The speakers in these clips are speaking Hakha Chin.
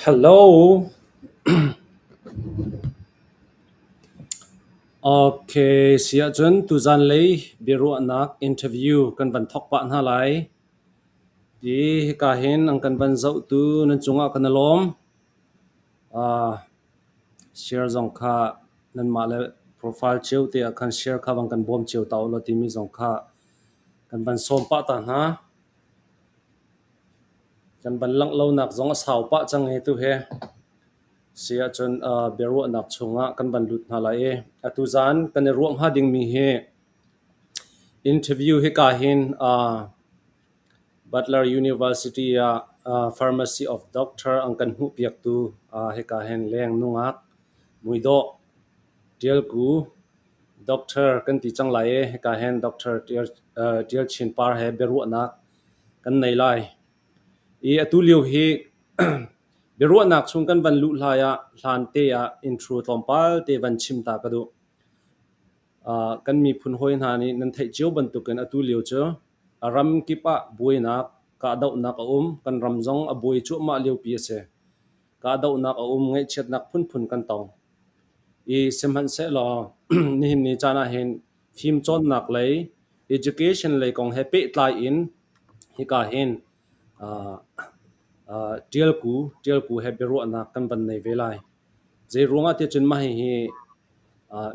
Hello. Okay, si ahcun tuzan lei biaruahnak interview kan van thawk pah hna lai. Hi hika hin an kan van zohtu nan cungah kan i lawm. Uh, share zong kha nanmah le profile cio te ah khan share kha van kan bawm cio ta ulaw timi zong kha kan van sawm pah ta hna. Kan van langh lonak zong a sau pah cang hi tuhi. Si ahcun biaruahnak chungah kan van lut hna lai i atu zan kan i ruah hnga dingmi hi interview hika hin Butler University ah Pharmacy of Doctor an kan hmuhpiaktu hika hin leng nungak muidawh Ṭial Ku Doctor kan ti cang lai i hika hin Doctor Ṭial Chin Par he biaruahnak kan nei lai. I atu lio hi biaruahnak chung kan van luh hlai ah hlante ah intro tlawmpal te van chim ta ka duh. Kan miphun hawi hna nih nan theih cio bantukin atu lio cu a ram kip ah buainak, kahdohnak a um. Kan ram zong a buai cuahmah liopi a si. Kahdohnak a um, ngaihchiatnak phunphun kan tong. I sihmanhsehlaw nihin ni caan ahhin fimcawnnak lei, education lei kong he pehtlai in hika hin ṭialku, ṭialku he biaruahnak kan van nei ve lai. Zeiruangah tiah cun mah hihi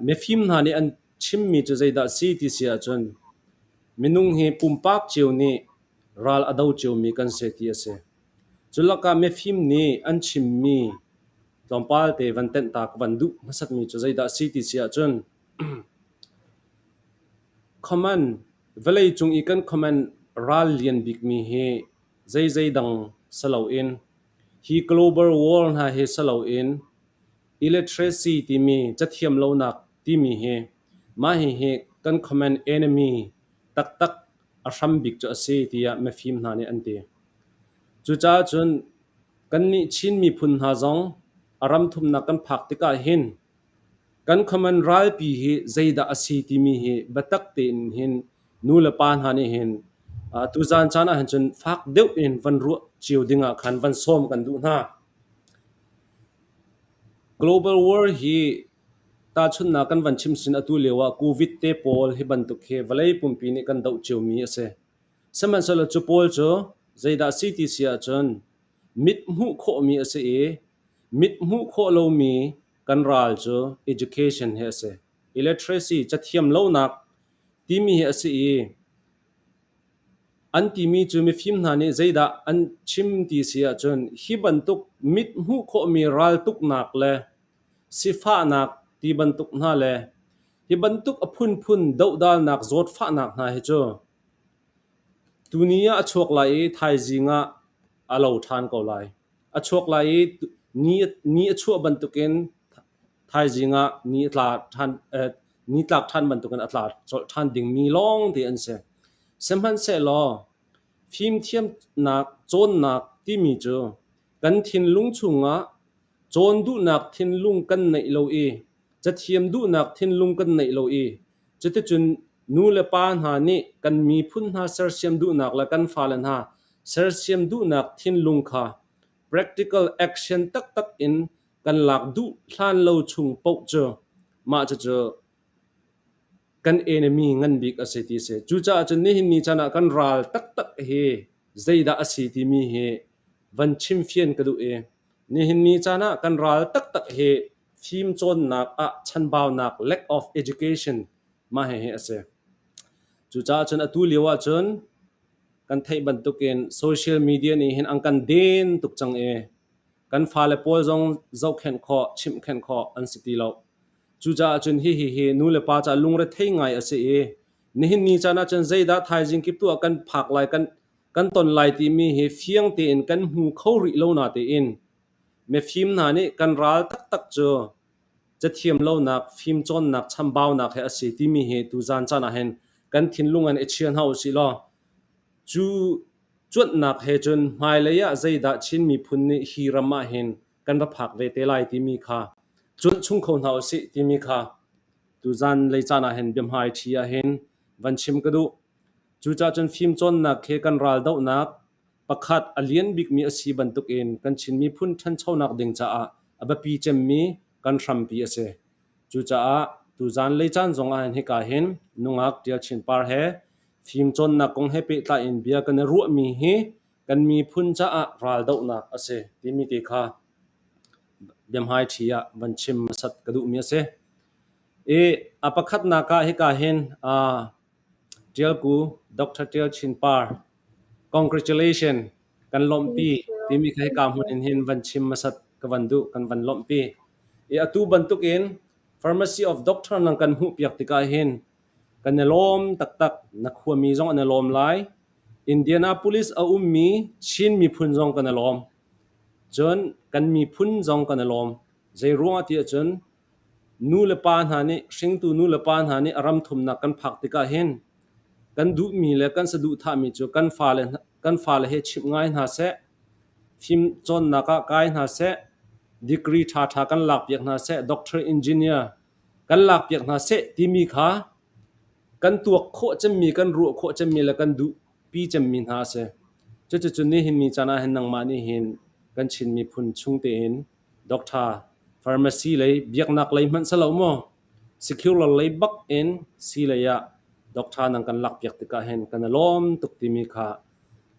mifim hna nih an chimmi cu zeidah si ti si ahcun minung hi pumpak cio nih ral a do ciomi kan si ti a si. Cu lakah mifim nih an chimmi tlawmpal te van tenh ta ka van duh hmasatmi cu zeidah si ti si ahcun Common vawleicung i kan common ral lian bikmi hi zeizei dang si loin hi global war hna hi si loin illiteracy timi cathiam lonak timi hi mah hihi kan common enemy taktak a hram bik cu a si tiah mifim hna nih an ti. Cucaah cun kannih Chin miphun hna zong a ram thumnak kan phak tikah hin Kan common ralpi hi zeidah a si timi hi biatak tein hin nu le pa hna nih hin tuzaan caan ah hin cun fak deuh in van ruah cio ding ah khan van sawm kan duh hna. Global war hi tahchunhnak kan van chim sin atu lio ah COVID te pawl hi bantuk hi vawlei pumpi nih kan doh ciomi a si. Sihmanhsehlaw cu pawl cu zeidah si ti si ahcun mit hmuh khawhmi a si i mit hmuh khawh lomi kan ral cu education hi a si. Illiteracy cathiam lonak timi hi a si i an timi cu mifim hna nih zeidah an chim ti si ahcun hi bantuk mit hmuh khawhmi raltuknak le sifahnak ti bantuk hna le hi bantuk a phunphun dohdalnak zawtfahnak hna hi cu tuni ah a chuak lai i thaizing ah a lo ṭhan ko lai. A chuak lai i ni a chuah bantukin thaizing ah ni a tla ṭhan, ni tlak ṭhan bantukin a tla colh ṭhan dingmi lawngte an si. Sihmanhsehlaw fimthiamnak cawnnak timi cu kan thinlung chungah cawn duhnak thinlung kan neih lo i cathiam duhnak thinlung kan neih lo i cuticun nu le pa hna nih kan miphun hna sersiam duhnak le kan fale hna sersiam duhnak thinlung kha practical action taktak in kan lak duh hlan lo chung paoh cu mah cucu kan enemy ngan bik a si ti a si. Cucaah cun nihin ni caan ah kan ral taktak hi zeidah a si timi hi van chimfian ka duh i nihin ni caan ah kan ral taktak hi fimcawnnak ah chanbaunak lack of education mah hihi a si. Cucaah cun atu lio ahcun kan theih bantukin social media nih hin an kan den tuk cang i kan fale pawl zong zohkhenh khawh, chimhkhenh khawh an si ti lo. Cucaah cun hihi hi nu le pa caah lungrethei ngai a si i nihin ni caan ahcun zeidah thaizing kip tu ah kan phak lai, kan kan ton lai timi hi fiang tein kan hmu kho rih lo natein mifim hna nih kan ral taktak cu cathiam lonak, fimcawnnak, chambaunak he a si timi hi tuzan caan ah hin kan thinlung in i chia hna usih law cu cuanhnak he cun hmailei ah zeidah Chin miphun nih hi ram ah hin kan va phak ve te lai timi kha cuanh chung kho hna usih timi kha tuzan lei caan ah hin biahmai ṭhi ah hin van chim ka duh. Cucaah cun fimcawnnak he kan ral dohnak. pakhat a lian bikmi a si bantukin kan Chin miphun ṭhanchonak ding caah a biapi cemmi kan hrampi a si. Cucaah tuzaan lei caan zong ah hin hika hin nungak Ṭial Chin Par he fimcawnnak kong he pehtlai in bia kan i ruahmi hi kan miphun caah raldohnak a si timi te kha biahmaiṭhi ah van chim hmasat ka duhmi a si. I a pakhatnak ah hika hin Ṭialku Dr. Ṭial Chin Par congratulation kan lawmhpi timi kha hika hmun in hin van chim hmasat ka van duh kan van lawmhpi. I atu bantukin Pharmacy of Doctor nang kan hmuhpiak tikah hin kan i lawm taktak. Na khuami zong an i lawm lai. Indianapolis a ummi Chin miphun zong kan i lawm. Cun kan miphun zong kan i lawm. Zeiruangah ti ahcun nu le pa hna nih hringtu nu le pa hna nih a ram thumnak kan phak tikah hin kan duhmi le kan saduhthahmi cu kan fale he chimh ngai hna seh, fimcawnnak ah kai hna seh, degree ṭhaṭha kan lakpiak hna seh, doctor, engineer kan lakpiak hna seh timi kha kan tuak khawh cemmi, kan ruah khawh cemmi le kan duhpi cemmi hna a si. Cuticun nihin ni caan ah hin nangmah nih hin kan Chin miphun chung tein doctor, pharmacy lei, biaknak lei hmanh si lo maw, secular lei bak in sii lei ah doctor nang kan lakpiak tikah hin kan i lawm tuk timi kha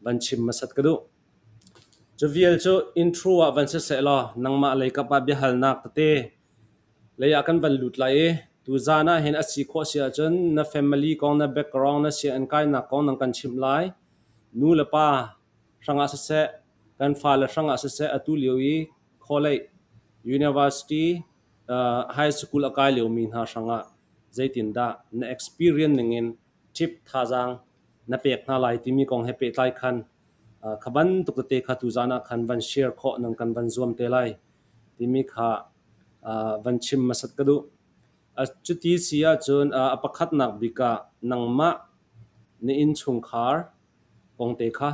van chim hmasat ka duh. Cu vial cu intro ah van siseh law nangmah lei kap ah biahalnak tete lei ah kan van lut lai i tuzaan ah hin a si khawh si ahcun na family kong, na background, na sianginn kainak kong nang kan chimh lai. Nu le pa hrangah siseh, kan fale hrangah siseh atu lio i college, university, high school a kai liomi hna hrangah zeitindah na experience ningin tip thazaang na pek hna lai timi kong he pehtlai khan kha bantuk tete kha tuzaan ah khan van share khawh nan kan van zuam te lai timi kha van chim hmasat ka duh. Cuti si ahcun a pakhatnak bik ah nangmah na innchungkhar kong te kha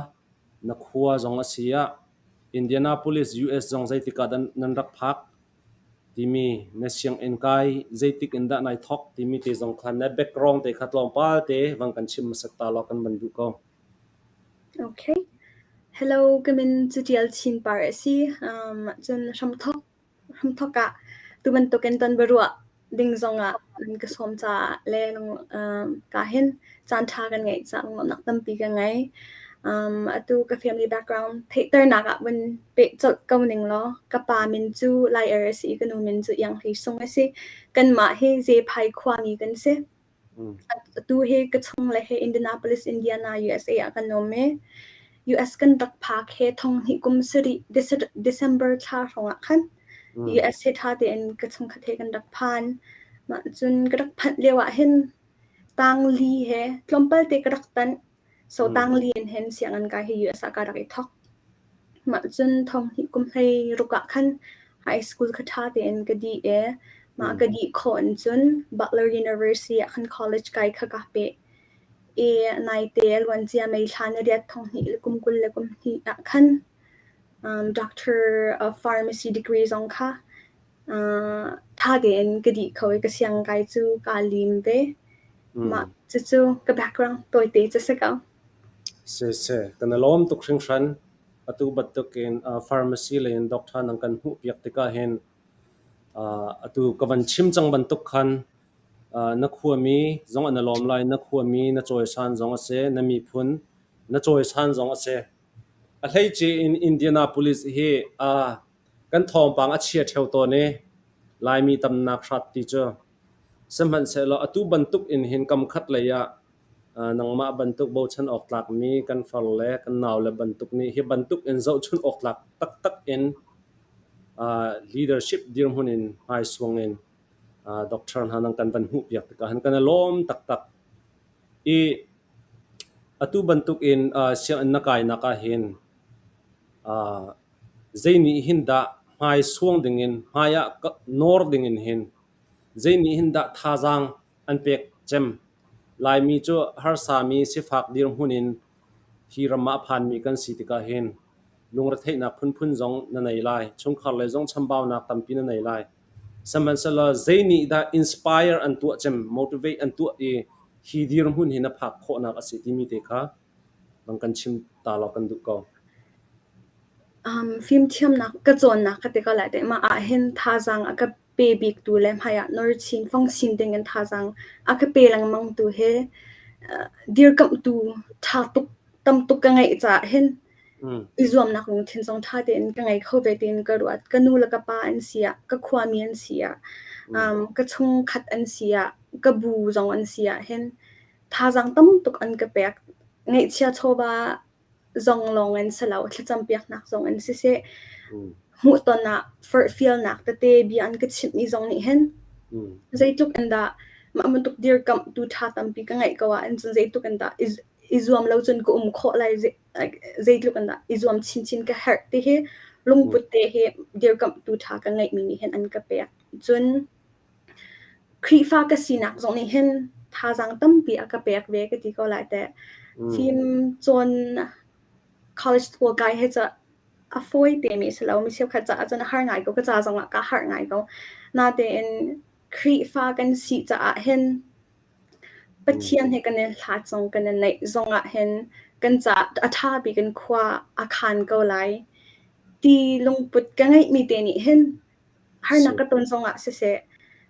na khua zong a si ah Indianapolis, US zong zeitik ah dah nan rak phak timi na sianginn kai zeitik in dah nai thawk timi te zong kha na background te kha tlawmpal te van kan chim hmasat ta law kan van duh ko. Okay. Hello, ka min cu Ṭial Chin Par a si. Cun hramthawk ah tu bantukin ton biaruah ding zongah nan ka sawm caah le ka hin caan ṭha kan ngeih caah lunglawmhnak tampi ka ngei. Atu ka family background theihternak ah vun peh colh ko ning law ka pa min cu Lai Er a si i ka nu min cu Iang Hlei Sung a si. Kanmah hi Zephai khuami kan si. Atu hi ka chungle he Indianapolis, Indiana, USA ah kan um i US kan rak phak he thonghnih kum sarih December thla hrawngah khan US he ṭha tein ka chungkhat he kan rak phan. Mah cun ka rak phanh lio ah hin tangli he tlawmpal te ka rak tanh. So tangli in hin sianginn kai hi US ah ka rak i thawk. Mah cun thonghnih kum 16 ah khan high school kha ṭha tein ka dih i mah ka dih khawh in cun Butler University ah khan college kai kha kaa peh. I naite luancia May thla ni riat thonghnih le kum 22 ah khan Doctor of Pharmacy degree zong kha ṭha tein ka dih kho i ka siangkai cu kaa lim ve. Mah cucu ka background tawite cu si ko. Siseh, kan i lawm tuk hringhran. Atu bantukin pharmacy lei in doctor nan kan hmuhpiak tikah hin atu ka van chim cang bantuk khan na khuami zong an i lawm lai, na khuami na cawisan zong a si, na miphun na cawisan zong a si. A hleice in Indianapolis hi kan thawngpang a chia ṭheo tawn i Laimi tamnak hrat ti cu. Sihmanhsehlaw atu bantuk in hin kamkhat lei ah nangmah bantuk bochan awk tlakmi kan far le kan naule bantuk nih hi bantuk in zohchunh awk tlak taktak in leadership dirhmun in hmaisuang in doctor hna nang kan van hmuhpiak tikah hin kan i lawm taktak. I atu bantuk in sianginn na kainak ah hin zei nih hin dah hmaisuang dingin hmai ah nawr dingin hin zei nih hin dah thazaang an pek cem. Laimi cu harsami sifak dirhmun in hi ram ah a phanmi kan si tikah hin lungretheihnak phunphun zong na nei lai. Chungkhar lei zong chambaunak tampi na nei lai. Sihmanhsehlaw zei nih dah inspire an tuah cem, motivate an tuah i hi dirhmun hi na phak khawhnak a si timi te kha bang kan chim ta law kan duh ko. Fimthiamnak ka cawnnak ka ti ko lai teh. Mah ahhin thazaang a ka pe biktu le hmaiah nor chin, fong chin dingin thazaang a ka pe lengmangtu hi dirkamhtu ṭha tuk, tam tuk ka ngeih caah hin i zuamnak lungthin zong ṭha tein ka ngei kho ve tiin ka ruat. Ka nu le ka pa an si ah, ka khuami an si ah, ka chungkhat an si ah, ka bu zong an si ah hin thazaang tam tuk an ka pek. Ngeihchia chawva zong lawng in si lo, thlacampiaknak zong in siseh, hmuhton ah forhfialnak tete bia an ka chimhmi zong nih hin zeitluk in dah mah bantuk dirkamhtu ṭha tampi ka ngeih ko ah cun zeitluk in dah i zuam lo cun ka um khawh lai, zeitluk in dah i zuam chinchin ka herh ti hi lungput te hi dirkamhtu ṭha ka ngeihmi nih hin an ka pek. Cun Khrihfa ka sinak zong nih hin thazaang tampi a ka pek ve ka ti ko lai teh. Fim cawn college pawl kai hi cu a fawi temi a si lo. Mi cheukhat caah cun a har ngai ko. Ka ca zongah kaa harh ngai ko. Natein Khrihfa kan si caah hin Pathian he kan i hlat zong kan i naih zongah hin kan caah a ṭha bik in khua a khan ko lai ti lungput ka ngeihmi te nih hin harnak ka ton zongah siseh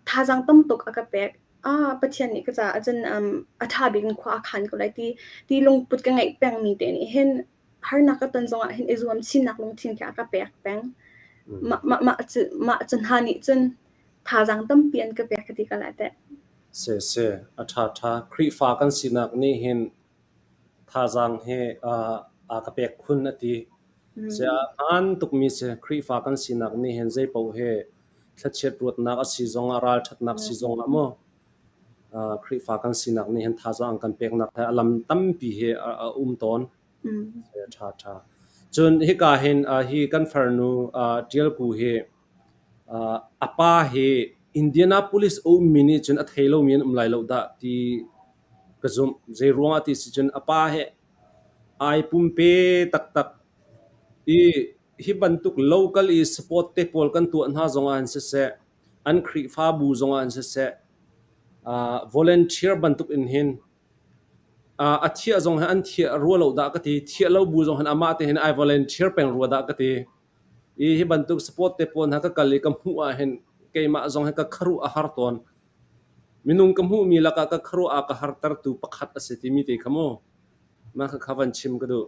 thazaang tam tuk a ka pek. Ah, Pathian nih ka caah cun a ṭha bik in khua a khan ko lai ti ti lungput ka ngeih pengmi te nih hin harnak ka ton zongah hin i zuam chinnak lungthin khi a ka pek peng. Mah mah mah cu mah cu hna nih cun thazaang tampi an ka pek ka ti ko lai teh. Si si, a ṭha ṭha. Khrihfa kan sinak nih hin thazaang hi a ka pek khun a ti. Sia hmaan tukmi si. Khrihfa kan sinak nih hin zeipaoh hi thlachiat ruatnak a si zongah ralṭhatnak si zongah maw Khrihfa kan sinak nih hin thazaang kan peknak he a lam tampi hi a um tawn. Ṭha ṭha. Cun hika hin hi kan farnu Ṭialku hi a pa hi Indianapolis a ummi nih cun a thei lomi an um lai lo dah ti ka zumh. Zeiruangah ti si cun a pa hi ai pumpe taktak i hi bantuk local i sport te pawl kan tuah hna zongah hin siseh, an Khrihfabu zongah hin siseh, volunteer bantuk in hin a thiah zong hi an thiah rua lo dah ka ti. Thiah lo bu zong hin amah te hin ai volunteer peng rua dah ka ti. I hi bantuk sport te pawl hna ka kal i ka hmuh ahhin keimah zong hi ka kharuh a har tawn. Minung ka hmuhmi lakah ka kharuah a ka hartertu pakhat a si timi te kha mu mah khakha van chim ka duh.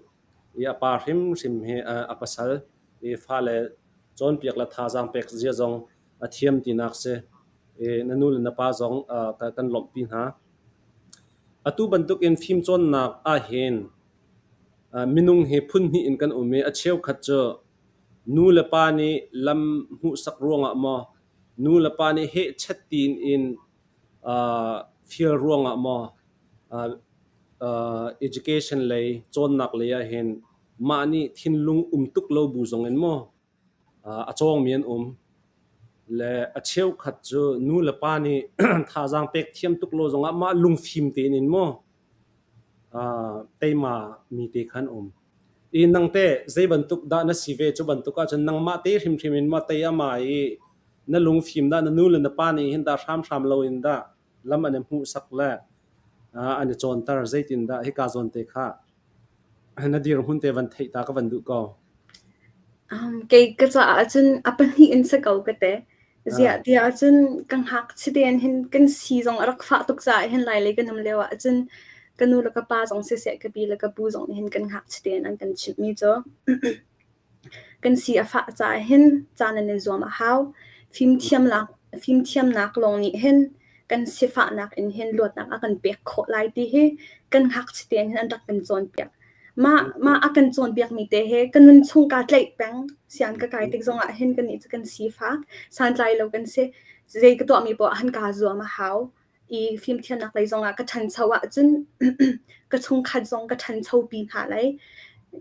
I a pa hrimhrim hi a pasal i fale cawnpiak le thazaang pek zia zong a thiam tinak si. I na nu le na pa zong kan lawmhpi hna. Atu bantukin fimcawnnak ahhin minung hi phun hnih in kan um i a cheukhat cu nu le pa nih lam hmuhsak ruangah maw nu le pa nih hehchet tiin in fial ruangah maw education lei cawnnak lei ahhin mah nih thinlung um tuk lo bu zong in maw a cawngmi an um. Le a cheukhat cu nu le pa nih thazaang pek thiam tuk lo zongah mah lungfim tein in maw teima mi te kha an um. I nang teh zei bantuk dah na si ve? Cu bantuk ahcun nangmah te hrimhrim in maw tei a ma i na lungfim dah na nu le na pa nih hin dah hramhram loin dah lam an i hmuhsak le an i cawnter zeitindah hika zawn te kha na dirhmun te van theih ta ka van duh ko. Kei ka caah cun a pahnih in si ko ka te. Ziah tiah ahcun ka ngakchia tein hin kan si zong a rak fah tuk caah hin Lailei kan um lio ahcun ka nu le ka pa zong siseh ka pi le ka pu zong nih hin kan ngakchia tein an kan chimhmi cu kan si a fah caah hin ca nan i zuam a hau. Fimthiamnak lawng nih hin kan sifahnak in hin luatnak a kan pek khawh lai ti hi kan ngakchia tein hin an rak kan cawnpiak. Mah mah a kan cawnpiakmi te hi ka nun chung kaa tlaih peng. Sian ka kai tik zongah hin kannih cu kan sifak, santlai lo kan si. Zei ka tuahmi poah han kaa zuam a hau. I fimthiamnak lei zongah ka ṭhancho ahcun ka chungkhat zong ka ṭhancho pi hna lai.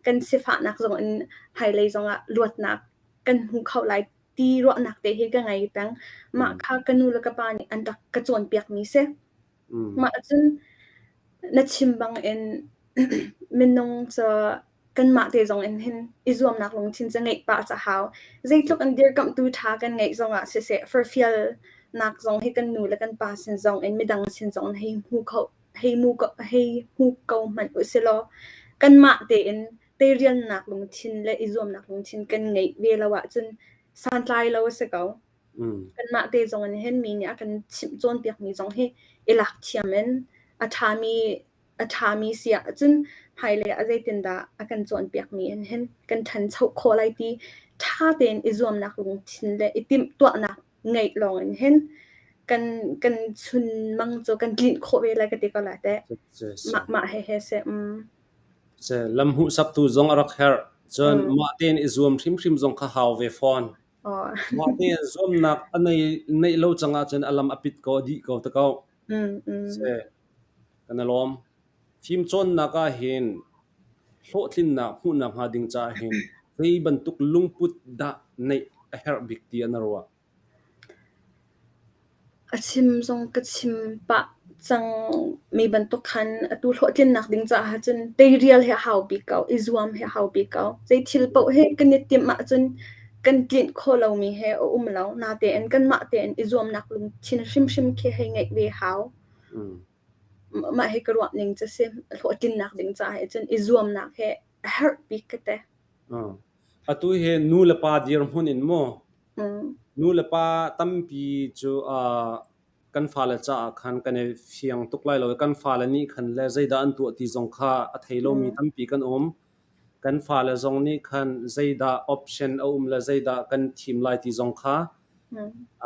Kan sifahnak zong in hmailei zongah luatnak kan hmu kho lai ti ruahnak te hi ka ngei peng. Mah kha ka nu le ka pa nih an rak ka cawnpiakmi si. Mah cun na chim bangin minung cu kanmah te zong in hin i zuamnak lungthin cu ngeih pah cu a hau. Zeitluk in dirkamhtu ṭha kan ngeih zongah siseh, forfialnak zong hi kan nu le kan pa sin zong in midang sin zong in hei hmu kho hei mu hei hmu ko hmanh usilaw kanmah tein teirialnak lungthin le i zuamnak lungthin kan ngeih ve lo ahcun santlai lo a si ko. Kanmah te zong in hin mi nih a kan chimh cawnpiakmi zong hi i lak thiam in a ṭhami a ṭhami si ahcun hmailei ah zeitindah a kan cawnpiakmi in hin kan ṭhancho khawh lai ti ṭha tein i zuamnak lungthin le i timhtuahnak ngeih lawng in hin kan kan chunmang cu kan tlinh khawh ve lai ka ti ko lai teh. Mah mah he he si. Lam hmuhsaktu zong a rak herh. Cun mah tein i zuam hrimhrim zong kha hau ve fawn. Mah tein zuamnak a neih lo cang ahcun a lam a pit ko, a dih ko te ko. Kan i lawm. Fimcawnnak ah hin hlawhtlinnak hmuhnak hnga ding caah hin zei bantuk lungput dah neih a herh bik tiah na ruah? A chim zong ka chim pah cang mi bantuk khan atu hlawhtlinnak ding caah cun teirial hi a hau bik ko, i zuam hi a hau bik ko. Zei thil paoh hi kan i timh ahcun kan tlinh khawh lomi he a um lo. Natein kanmah tein i zuamnak lungthin hrimhrim khi hei ngeih ve hau. Mah hi ka ruah ning cu si. Hlawhtlinnak ding caah hi cun i zuamnak hi a herh bik ka ti. Atu hi nu le pa dirhmun in maw nu le pa tampi cu kan fale caah khan kan i fiang tuk lai lo i kan fale nih khan le zeidah an tuah ti zong kha a thei lomi tampi kan um. Kan fale zong nih khan zeidah option a um le zeidah kan thim lai ti zong kha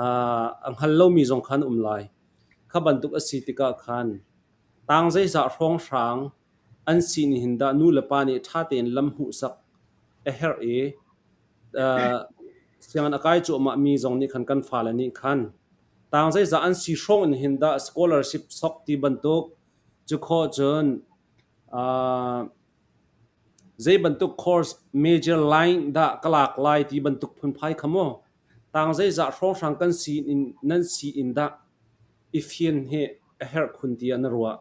a hngal lomi zong khan um lai. Kha bantuk a si tikah khan tang zeizah hrawnghrang an si nihin dah nu le pa nih ṭha tein lam hmuhsak a herh i sianginn a kai cuahmah mi zong nih khan kan fale nih khan tang zeizah an si hrawng in hin dah scholarship sok ti bantuk cu khawh cun zei bantuk course major line dah ka lak lai ti bantuk phunphai kha maw tang zeizah hrawnghrang kan si in nan si in dah i fian hi a herh khun tiah na ruah?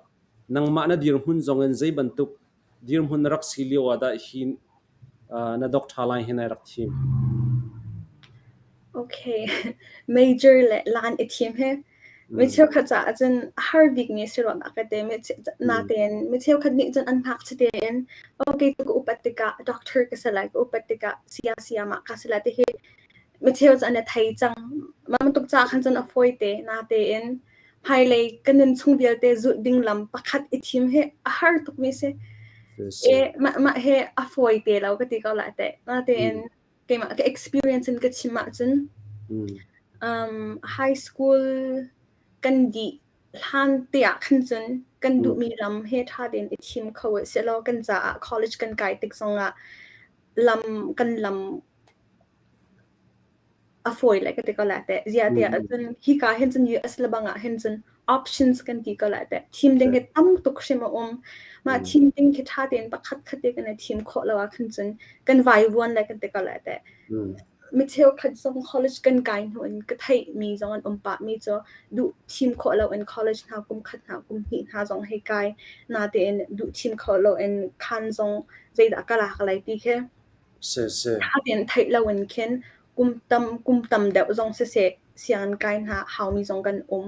Nangmah na dirhmun zong in zei bantuk dirhmun na rak si lio ah dah hi na doctor line hi nai rak thim? Okay. Major le laan i thim hi mi cheukhat caah cun a har bikmi si rua ka ti. Natein mi cheukhat nih cun an ngakchia tein okay ka upat tikah doctor ka si lai, ka upat tikah saya sayamah ka si lai ti hi mi cheu cu an i thei cang. Mah bantuk caah khan cun a fawi te. Natein hmailei ka nun chung vialte zulh ding lam pakhat i thim hi a har tukmi si. E mah mah hi a fawi te lo ka ti ko lai teh. Natein keimah ka experience in ka chim ahcun high school kan dih hlan te ah khan cun kan duhmi lam he ṭha tein i thim kho u sihlaw kan caah college kan kai tik zongah lam kan lam a fawi lai ka ti ko lai teh. Ziah tiah ahcun hika hin cun US le bang ah hin cun options kan ti ko lai teh. Thim ding hi tam tuk hrim a um. Mah thim ding khi ṭha tein pakhat khat te kan i thim khawh lo ah khan cun kan vaivuan lai kan ti ko lai teh. Mi cheukhat zong college kan kai hnu in ka theih mi zong an um pah mi cu duh thim khawh lo in college hna kum khat hna kum hnih hna zong hei kai natein duh thim khawh lo in khan zong zeidah ka lak lai ti khi Ṭha tein theih loin khin kum tam deuh zong siseh sianginn kai hna haumi zong kan um.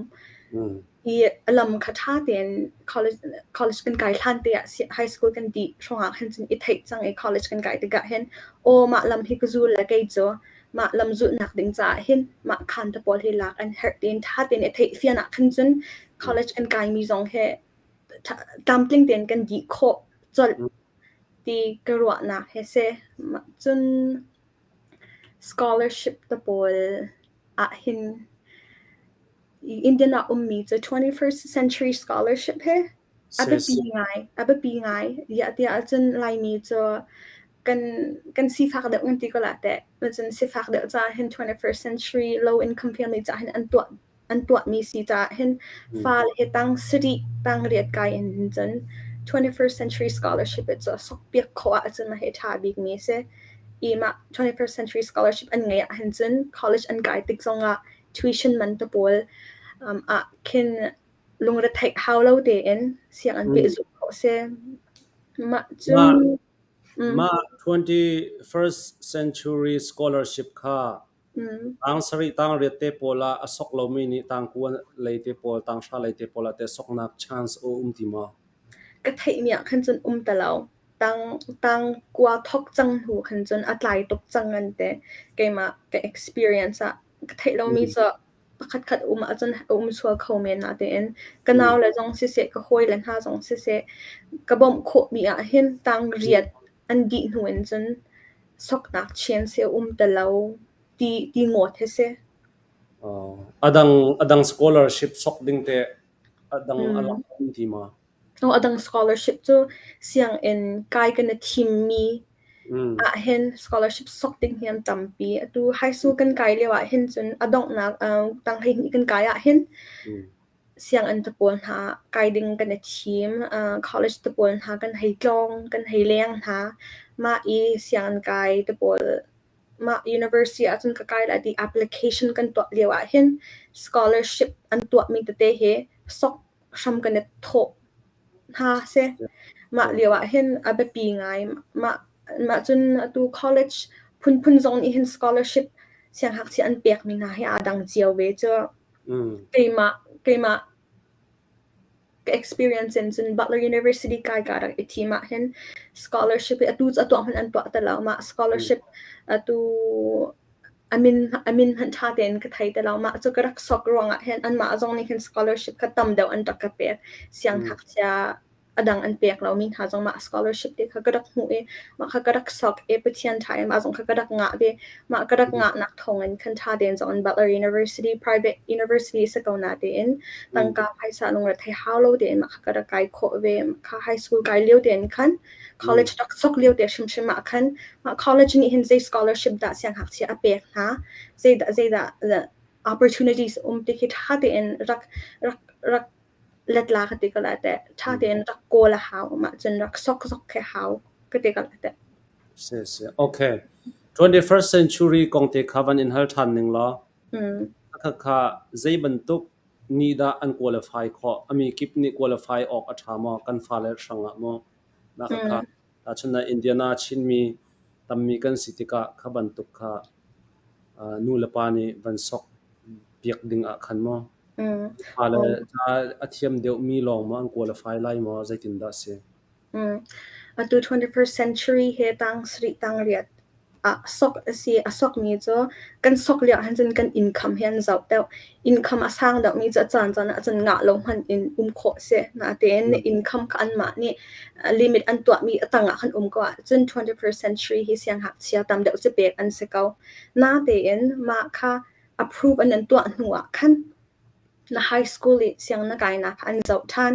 I a lam kha ṭha tein college kan kai hlan te ah high school kan dih hrawngah khan cun i theih cang i college kan kai tikah hin aw mah lam hi ka zul le kei cu mah lam zulhnak ding caah hin mah khaan te pawl hi lak an herh tiin ṭha tein i theih fian ah khan cun college kan kaimi zong hi tlamtling tein kan dih khawh colh ti ka ruahnak hi si. Cun scholarship te pawl ahhin Indian ah ummi cu 21st century scholarship hi a biapi ngai, a biapi ngai. Ziah tiah ahcun Laimi cu kan sifak deuh kan ti ko la teh. Cun sifak deuh caah hin 21st century low income family caah hin an tuah an tuahmi si caah hin fale hi tang sarih tang riat kai in hin cun 21st century scholarship cu sokpiak khawh ahcun mah hi a ṭha bikmi a si. I mah 21st century scholarship an ngeih ahhin cun college an kai tik zongah tuition man te pawl ah khin lungretheih hau lo tein sianginn pehzulh khawh a si. Mah cun Mah 21st century scholarship kha Tang sarih tang riat te pawl ah a sok lomi nih tang kua lei te pawl, tang hra lei te pawl ah teh soknak chance a um ti maw? Ka theihmi ah khan cun um ti lo. Tang tang kua thok cang hnu khan cun a tlai tuk cang an ti. Keimah ka experience ah ka theih lomi cu pakhatkhat um ahcun a um sual kho men natein ka naule zong siseh, ka hawile hna zong siseh, ka bawmh khawhmi ahhin tang riat an dih hnu in cun soknak chance hi a um ti lo ti ti ngawt hi si. A dang scholarship sok ding te a dang a lang um ti ma? A dang scholarship cu sianginn kai kan i thimmi ahhin scholarship sok ding hi an tampi. Atu high school kan kai lio ahhin cun a donghnak tang 12 kan kai ahhin sianginn te pawl hna kai ding kan i thim. College te pawl hna kan hei tlawng, kan hei leng hna. Mah i sianginn kai te pawl mah university ahcun ka kai lai ti application kan tuah lio ahhin scholarship an tuahmi tete hi sok hram kan i thawh hna seh. Mah lio ah hin a biapi ngai. Mah mah cun atu college phunphun zong nih hin scholarship siangngakchia an pekmi hna hi aa dang cio ve cu. Keimah keimah ka experience in cun Butler University kai ka rak i thim ah hin scholarship hi atu cu a tuah hmanh an tuah ti lo. Mah scholarship atu A min hmanh ṭha tein ka thei ti lo. Mah cu ka rak sok ruangah hin anmah zong nih khin scholarship kha tam deuh an rak ka pek. Siangngakchia a dang an pek lomi hna zong mah scholarship te kha ka rak hmuh i mah kha ka rak sok i Pathian ṭha in mah zong kha ka rak ngah ve. Mah ka rak ngahnak thawngin khan ṭha tein zong in Butler University, private university si ko na tein tangka phaisa lungrethei hau lo tein mah kha ka rak kai khawh ve. Kha high school kai lio tein khan college rak sok lio te hrimhrim ah khan mah college nih hin zei scholarship dah siangngakchia a pek hna, zeidah zeidah opportunities um ti khi ṭha tein rak rak rak letla ka ti ko lai teh. Ṭha tein rak kawl a hau. Mah cun rak sok zok khi hau ka ti ko lai teh. Si si. Okay. 21st century kong te kha van in hal ṭhan ning law. Khakha zei bantuk nih dah an qualify khawh? Ami kip nih qualify awk a ṭha maw? Kan fale hrang ah maw? Mah khakha tahchun ah Indiana Chinmi tammi kan si tikah kha bantuk kha nu le pa nih van sok piak ding ah khan maw? Fale ca a thiam deuhmi lawng maw an qualify lai maw? Zeitindah a si? Atu 21st century he tang sarih tang riat ah sok a si. A sokmi cu kan sok lio ahhin cun kan income hi an zoh deuh. Income a sang deuhmi cu a caancaan ah cun ngah lo hmanh in um khawh a si. Natein na income kha anmah nih limit an tuahmi a tang ah khan um ko ahcun 21st century hi siangngakchia tam deuh cu pek an si ko. Natein mah kha approve an in tuah hnu ah khan Na high school i sianginn na kainak kha an zoh ṭhan.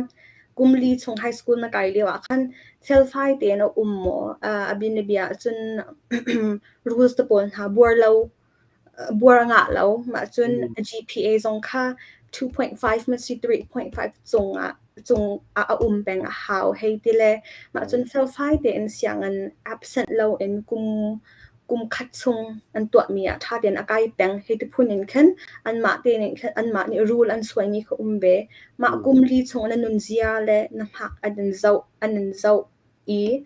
Kum li chung high school na kai lioah khan felfai tein a um maw? A bianabia ahcun rules te pawl hna buar lo, buar a ngah lo. Mah cun a GPA zong kha 2.5 ma si 3.5 cungah cung ah a um peng a hau hei ti le mah cun felfai tein sianginn absent loin kum kum khat chung an tuahmi ah ṭha tein a kai peng. Hi ti phun in khan anmah te nih khan anmah nih rule an suaimi kha um ve. Mah kum li chung na nunzia le na hmak an in zoh i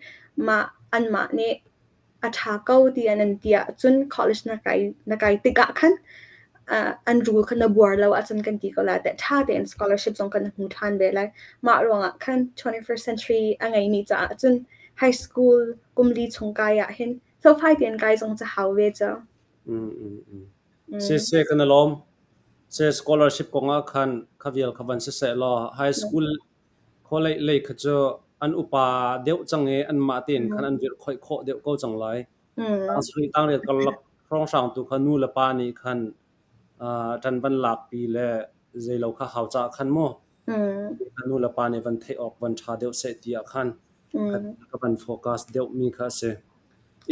mah anmah nih a ṭha ko ti an in ti ahcun college na kai tikah khan an rule kha na buar lo ahcun kan ti ko lai teh ṭha tein scholarship zong kan hmu ṭhan ve lai. Mah ruangah khan 21st century a ngeimi caah cun high school kum li chung kai ah hin felfai tein kai zong ca hau ve cu. Si si kan i lawm. Si scholarship kong ah khan kha vial kha van si seh law high school khualei lei kha cu an upa deuh cang i anmah tein khan an virhkhoih khawh deuh ko cang lai. Tang tangriat karlak hrawnghrang tu kha nu le pa nih khan ṭan van lakpi le zeilo kha hau caah khan mu nu le pa nih van theih awk van ṭha deuh seh ti ah khan ka van focus deuh mi kha a si.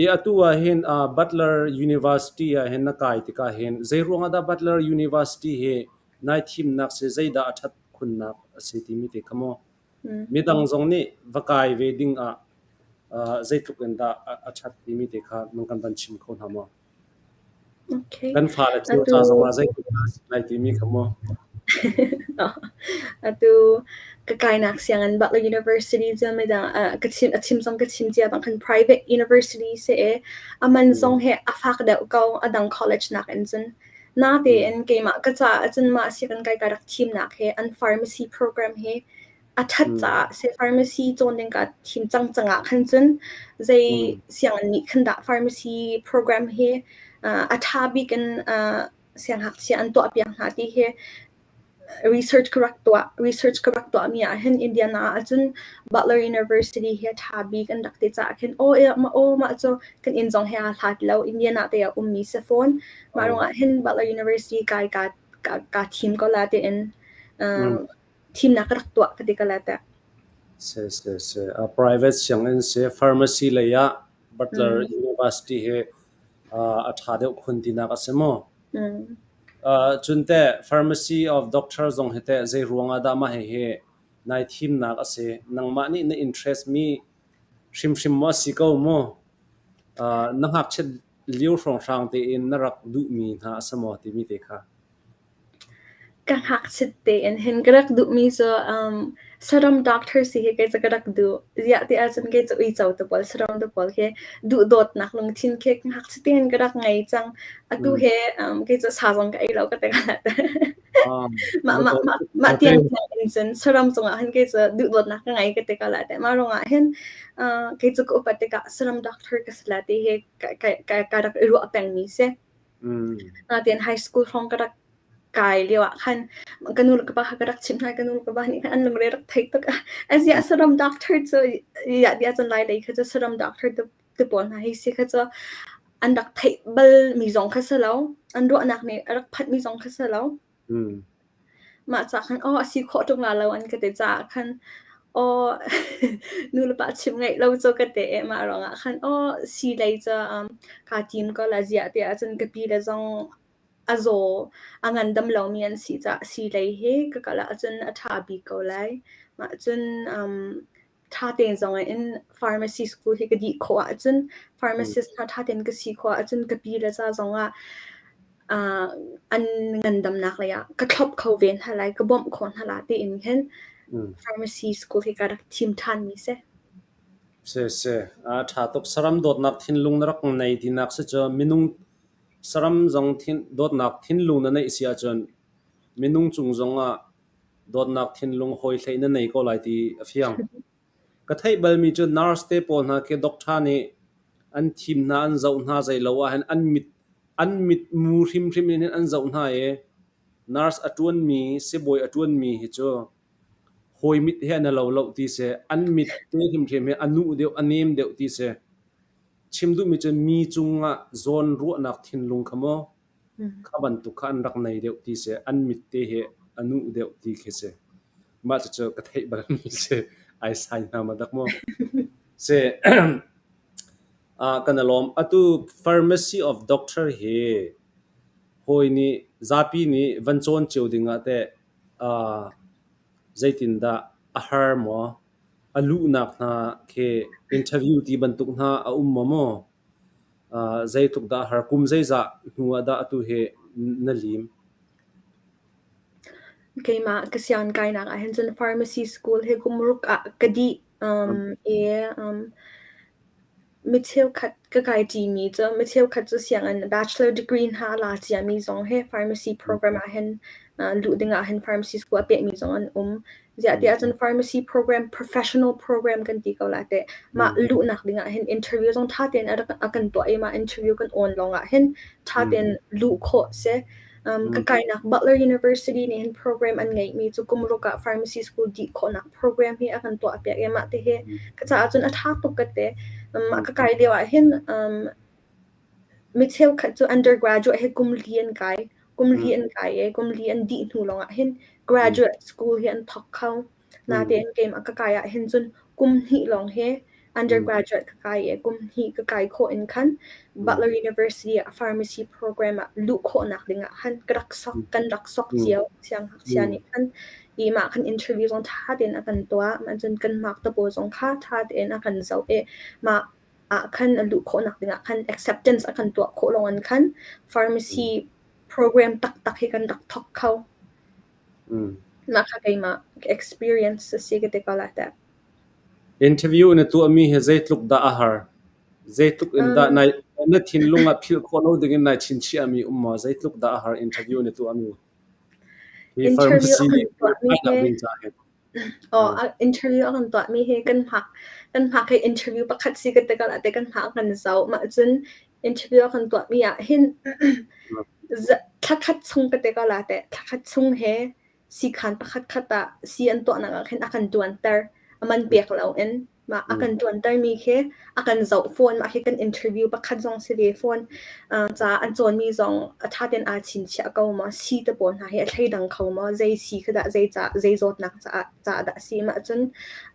I atu ah hin Butler University ah hin na kai tikah hin zei ruangah dah Butler University hi nai thimnak si zeidah a ṭhat khunnak a si timi te kha mu midang zong nih va kai ve ding ah zeitluk in dah a ṭhat timi te kha nan kan van chim kho hna maw? Okay. Kan fale cio ca zong ah zeitluk dah a si lai timi kha mu. Atu ka kainak sianginn Butler University cu midang ka chim a chim zong ka chim cia bang khan private university si i a man zong hi a fak deuh ko a dang college nak in cun. Natein keimah ka caah cun mah sianginn kai ka rak thimnak hi an pharmacy program hi A ṭhat caah si pharmacy cawn ding kaa thim cang cang ah khan cun zei sianginn nih khan dah pharmacy program hi a ṭha bik in siangngakchia an tuahpiak hna ti hi research ka rak tuah. Research ka rak tuahmi ah hin Indiana ahcun Butler University hi a ṭha bik an rak ti caah khin aw aw mah cu kan inn zong he aa hlat lo Indiana te ah ummi si fawn. Mah ruangah hin Butler University kai kaa thim ko la tiin thimnak ka rak tuah ka ti ko la teh. Si si si. Private sianginn si pharmacy lei ah Butler University hi a ṭha deuh khun tinak a si maw? Cun teh pharmacy of doctor zong hi teh zei ruang ah dah mah hihi nai thimnak a si? Nangmah nih na interest mi hrimhrim maw a si ko maw? Na ngakchiat lio hrawnghrang tein na rak duhmi hna a si maw timi te kha. Ka ngakchit tein hin ka rak duhmi cu saram doctor si hi kei cu ka rak duh. Ziah ti ahcun kei cu uico te pawl, saram te pawl khi duhdawtnak lungthin khi ngakchia tein ka rak ngei cang. Atu hi kei cu sa zong ka ei lo ka ti Mah mah mah mah tiang tiang in cun saram cungah hin kei cu duhdawtnak ka ngei ka ti ko lai teh. Mah ruangah hin kei cu ka upat tikah saram doctor ka si lai ti hi ka ka ka rak i ruah pengmi si. Nain high school hrawng ka rak kai lio ah khan ka nu le ka pa kha ka rak chimh hna i ka nu le ka pa nih khan an lungre rak thei tuk. Aziah saram doctor cu ziah tiah cun Lai lei kha cu saram doctor te pawl hna hi si kha cu an rak theih bal mi zong kha si lo. An ruahnak nih a rak phanh mi zong kha si lo. Mah ca khan aw a si khawh ṭung la lo an ka ti caah khan aw nu le pa chimh ngaih lo cu ka ti i mah ruangah khan aw sii lei cu kaa tim ko la ziah tiah cun ka pi le zong a zaw a ngandam lomi an si caah sii lei hi ka kal ahcun a ṭha bik ko lai. Mah cun ṭha tein zong in pharmacy school hi ka dih khawh ahcun pharmacist hna ṭha tein ka si khawh ahcun ka pi le ca zong ah an ngandamnak lei ah ka thlop kho ve hna lai, ka bawmh khawh hna lai tiin hin pharmacy school hi ka rak thim ṭhanmi si. Si si, a ṭha tuk. Saram dawtnak thinlung na rak nei tinak si cu minung saram zong thin, dawtnak thinlung na neih si ahcun minung cung zong ah Dawtnak thinlung hawi hlei na nei ko lai ti a fiang. Ka theih balmi cu nurse te pawl hna khi doctor nih an thim hna an zoh hna zei lo ahhin an mit an mitmu hrimhrim in hin an zoh hna i nurse a ṭuanmi sibawi a ṭuanmi hi cu hawi mit he an i lo lo ti si. An mit te hrimhrim hi a nuh deuh a nem deuh ti si. Chim duhmi cu mi cungah zawnruahnak thinlung kha maw Kha bantuk kha an rak nei deuh ti si. An mit te hi a nuh deuh ti khi si. Mah cucu ka theih balmi si. Ai sai hna ma dak maw? Si. Kan i lawm. Atu pharmacy of doctor hi hawi nih zapi nih van cawn cio ding ah teh zeitindah a har maw? A luhnak hna khi interview ti bantuk hna a um maw maw? Zeitluk dah a har? Kum zeizah hnu ah dah atu hi na lim? Keimah ka sianginn kainak ah hin cun pharmacy school hi kum ruk ah ka dih. I mi cheukhat ka kai ṭimi cu mi cheukhat cu sianginn bachelor degree hna a la ciami zong hi pharmacy program ah hin luh ding ah hin pharmacy school a pehmi zong an um. Ziah tiah cun pharmacy program professional program kan ti ko la teh. Mah luhnak ding ah hin interview zong ṭha tein a rak a kan tuah i mah interview kan awn lawng ah hin ṭha tein luh khawh si. Ka kainak Butler University nih hin program an ngeihmi cu kum ruk ah pharmacy school dih khawhnak program hi a kan tuah piak i mah te hi ka caah cun a ṭha tuk ka ti. Ka kai lio ah hin Mi cheukhat cu undergraduate hi kum li an kai. Kum li an kai i kum li an dih hnu lawngah hin graduate school hi an thawk kho. Natein keimah ka kai ahhin cun kum hnih lawng hi undergraduate ka kai i kum hnih ka kai khawh in khan Butler University ah pharmacy program ah luh khawhnak dingah khan ka rak sok, kan rak sok cio siangngakchia nih khan. I mah khan interview zong ṭha tein a kan tuah. Mah cun kan mark te pawl zong kha ṭha tein a kan zoh i mah ah khan a luh khawhnak dingah khan acceptance a kan tuah khawh lawng in khan pharmacy program taktak hi kan rak thawk kho. Mah kha keimah experience a si ka ti ko lai teh. Interview na tuahmi hi zeitluk dah a har? Zeitluk in dah nai na thinlung ah philh khawh lo ding in nai chinchiahmi um maw? Zeitluk dah a har interview na tuahmi? Hi Interview pharmacy a kan tuahmi kainak hi ding caah hin. Aw, interview a kan tuahmi hi kan hmak kan hmak hi interview pakhat si ka ti ko la te kan hmak kan zoh. Mah cun interview a kan tuahmi ah hin thlakhat chung ka ti ko la teh thlakhat chung he siikhan pakhatkhat ah sii an tuahnak ah khin a kan ṭuanter. A man pek loin mah a kan ṭuantermi khi a kan zoh fawn. Mah khi kan interview pakhat zong si ve fawn. Ca an cawnmi zong a ṭha tein aa chinchiah ko maw? Sii te pawl hna hi a thleidang kho maw? Zei sii khi dah zei ca zei zawtnak caah caah dah a si? Mah cun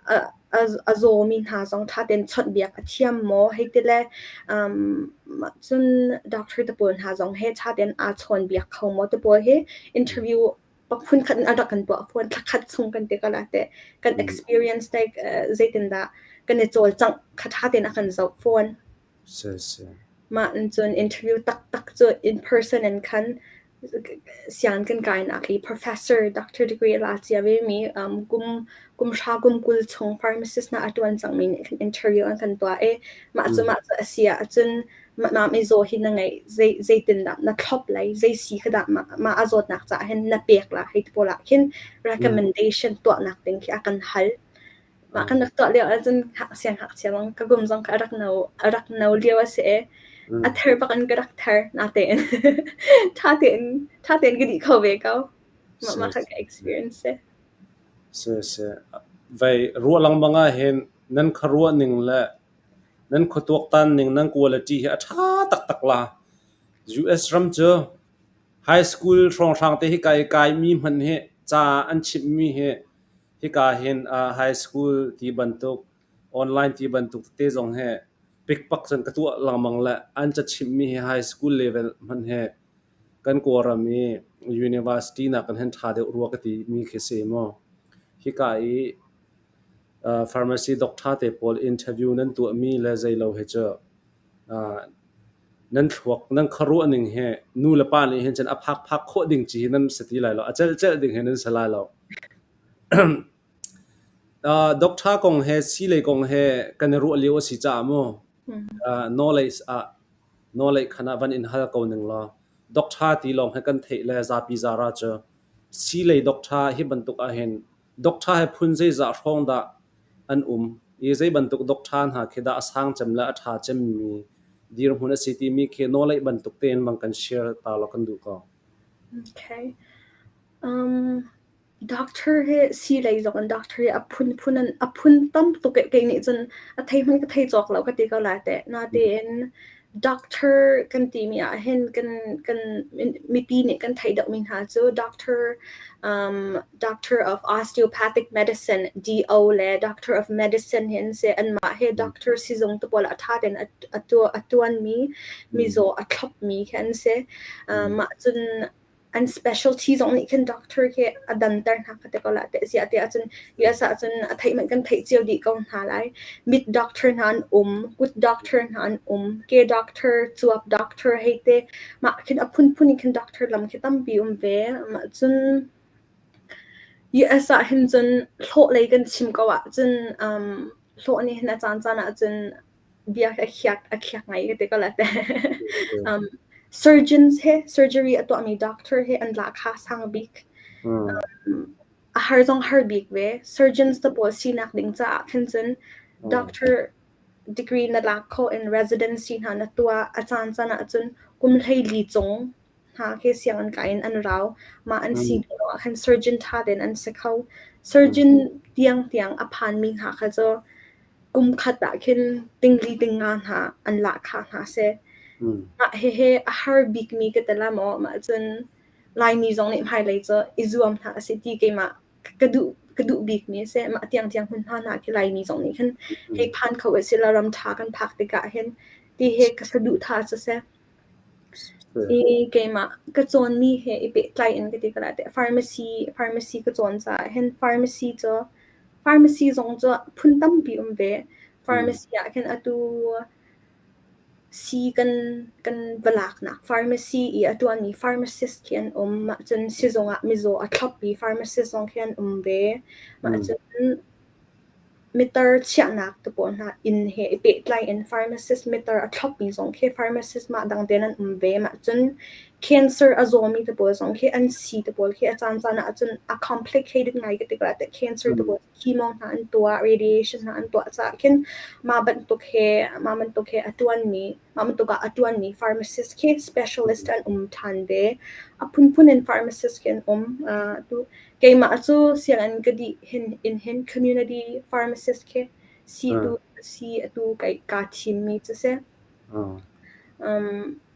a zawmi hna zong ṭha tein chawnhbiak a thiam maw? Hei ti le mah cun doctor te pawl hna zong he ṭha tein aa chawnbiak kho maw? Ti pawl hi interview phunkhat in a rak kan tuah fawn. Thlakhat chung kan ti ko la teh. Kan experience like zeitindah kan i cawlcangh kha ṭha tein a kan zoh fawn. Mah in cun interview taktak cu in person in khan sianginn kan kainak i professor doctor degree a la cia vemi kum kum hra kum 20 chung pharmacist hna a ṭuan cangmi nih khan interview an kan tuah i mah cu mah cu a si ahcun mah mizaw hi na ngeih zei zeitindah na thlop lai zei sii kha dah mah mah a zawtnak caah hin na pek la hei ti pawl ah khin recommendation tuahnak ding khi a kan hal. Mah kan rak tuah lio ahcun siangngakchia bang ka kum zong kha a rak no lio a si i a ther bak in ka rak ther natein ṭha tein ṭha tein ka dih kho ve ko. Mah mah kha ka experience si. Siseh, vei ruah lengmang ahhin nan khuaruah ning le nan khuatuaktan ning nan quality hi a ṭha taktak la. US ram cu high school hrawnghrang te hika i kaimi hmanh hi ca an chimhmi hi hika hin high school ti bantuk online ti bantuk tete zong hi pikpak cun ka tuah lengmang le an ca chimhmi hi high school level hmanh hi kan Kawlram i university nakin hin ṭha deuh rua ka timi khi si mu. Hika i pharmacy doctor te pawl interview nan tuahmi le zeilo hi cu nan thluak nan khuaruah ning hi nu le pa nih hin cun a phak phak khawh ding ci hi nan si ti lai lo a celh celh ding hi nan si lai lo. Doctor kong he sii lei kong he kan i ruah lio a si caah mu knowledge ah nawlei khan ah van in hal ko ning law doctor ti lawng he kan theih le zapi zara cu sii lei doctor hi bantuk ahhin doctor he phun zeizah hrawng dah an um i zei bantuk doctor hna khi dah a sang cem le a ṭha cemmi dirhmun a si timi khi nawlei bantuk tein bang kan share ta law kan duh ko. Okay. Doctor hi sii lei zong in doctor hi a phunphun in a phun tam tuk eh kei nih cun a thei hmanh ka thei cawk lo ka ti ko lai teh. Natein doctor kan timi ah hin kan kan mipi nih kan theih deuhmi hna cu doctor um, doctor of osteopathic medicine DO le doctor of medicine hi an si. Anmah hi doctor sizung te pawl ah a ṭha tein a a a ṭuanmi mizaw a thlopmi khi an si. Mah cun an specialty zong nih khin doctor khi a danter hna kha te ko la te ziah te ahcun US ahcun a theih man kan theih cio dih ko hna lai. Mit doctor hna an um, kut doctor hna an um, ke doctor, cuap doctor hei te mah khin a phunphun in khin doctor lam khi tampi um ve. Mah cun US ah hin cun hlawh lei kan chim ko ahcun um, hlawh nih hin a caan caan ahcun bia a khiak a khiak ngai ka ti ko la te. Surgeons he surgery a tuahmi doctor he an lahkhah sang bik. A har zong har bik ve. Surgeons te pawl sinak ding caah khin cun doctor degree na lak kho in residency hna na tuah a caan caan ah cun kum 14 cung hna khi sianginn kai in an rau. Mah an si hnu ah khan surgeon ṭha tein an si kho. Surgeon tiang tiang a phanmi hna kha cu kum khat ah khin tingli tingnga hna an lahkhah hna seh. Mah hihi a har bikmi ka ti la maw? Mah cun Laimi zong nih hmailei cu i zuam hna a si ti keimah ka duh ka duh bikmi a si. Mah tiangtiang hmunhma hna khi Laimi zong nih khin hei phan kho usih law ram ṭha kan phak tikah hin ti hi ka saduhthah cu si. I keimah ka cawnmi he i pehtlai in ka ti ko lai teh. Pharmacy pharmacy ka cawn caah hin pharmacy cu pharmacy zong cu phun tampi um ve. Pharmacy ah khin atu sii kan kan va laknak pharmacy i a ṭuanmi pharmacist khi an um. Mah cun sizung ah mizaw a thlopmi pharmacist zong khi an um ve. Mah cun Mitar chiahnak te pawl hna inn he i pehtlai in pharmacist mitar a thlopmi zong khi pharmacist mah dang tein an um ve. Mah cun. Cancer a zawmi te pawl zong khi an sii te pawl khi a caancaan ahcun a complicated ngai ka ti ko lai teh. Cancer te pawl chemo hna an tuah, radiation hna an tuah caah khin mah bantuk he mah bantuk he a ṭuanmi mah bantuk ah a ṭuanmi pharmacist khi specialist an um ṭhan ve. A phunphun in pharmacist khi an um. Tu keimah cu sianginn ka dih hin in hin community pharmacist khi si tu si atu kai kaa thimmi cu si.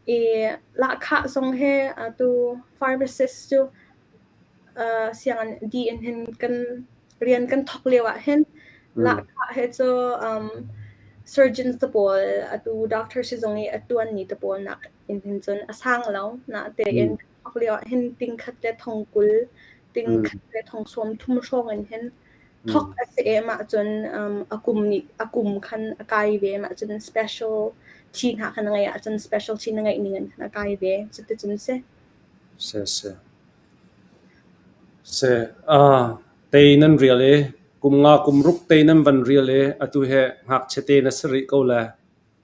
I lahkhah zong he atu pharmacist cu sianginn dih in hin kan rian kan thawk lio ah hin lahkhah he cu surgeons te pawl atu doctor sizung i a ṭuanmi te pawl nak in hin cun a sang lo. Natein kan thawk lio ah hin tingkhat le thong 20, tingkhat le thong 30 hrawng in hin thawk a si em ahcun a kum nih a kum khan a kai ve em ahcun special thi hna khan a ngeih ahcun special thi na ngeih ning in khan a kai ve. Cuticun si. Si si. Si. Tei nan rial i kum nga kum ruk tei nan van rial i atu hi ngakchia te na si rih ko le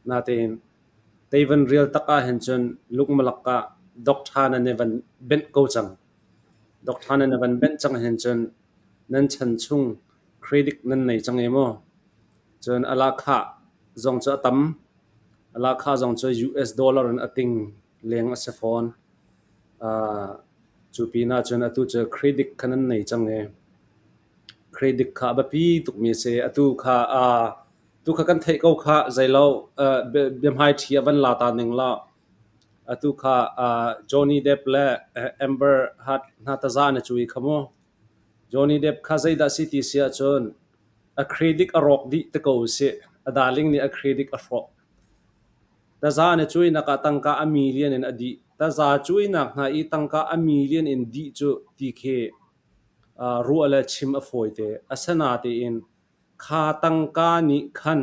natein tei van rial tak ahhin cun lungmalak ah doctor nan i van benh ko cang. Doctor nan i van benh cang hin cun nan chan chung credit nan nei cang i mu. Cun a lahkhah zong cu a tam. A lahkhah zong cu US dollar in a ting leng a si fawn. Cu pinah cun atu cu credit kha nan nei cang i credit kha a biapi tukmi a si. Atu kha tu kha kan theih ko khah zeilo biahmaiṭhi ah van la ta ning law atu kha Johnny Depp le Amber Heard hna taza na cui kha mu. Johnny Depp kha zeidah si ti si ahcun a credit a rawk dih te ko usih. A darling nih a credit a hrawh. Taza na cuainak ah tangka a million in a dih. Taza cuainak hna i tangka a million in dih cu ti khi ruah le chim a fawite. Asinain kha tangka nih khan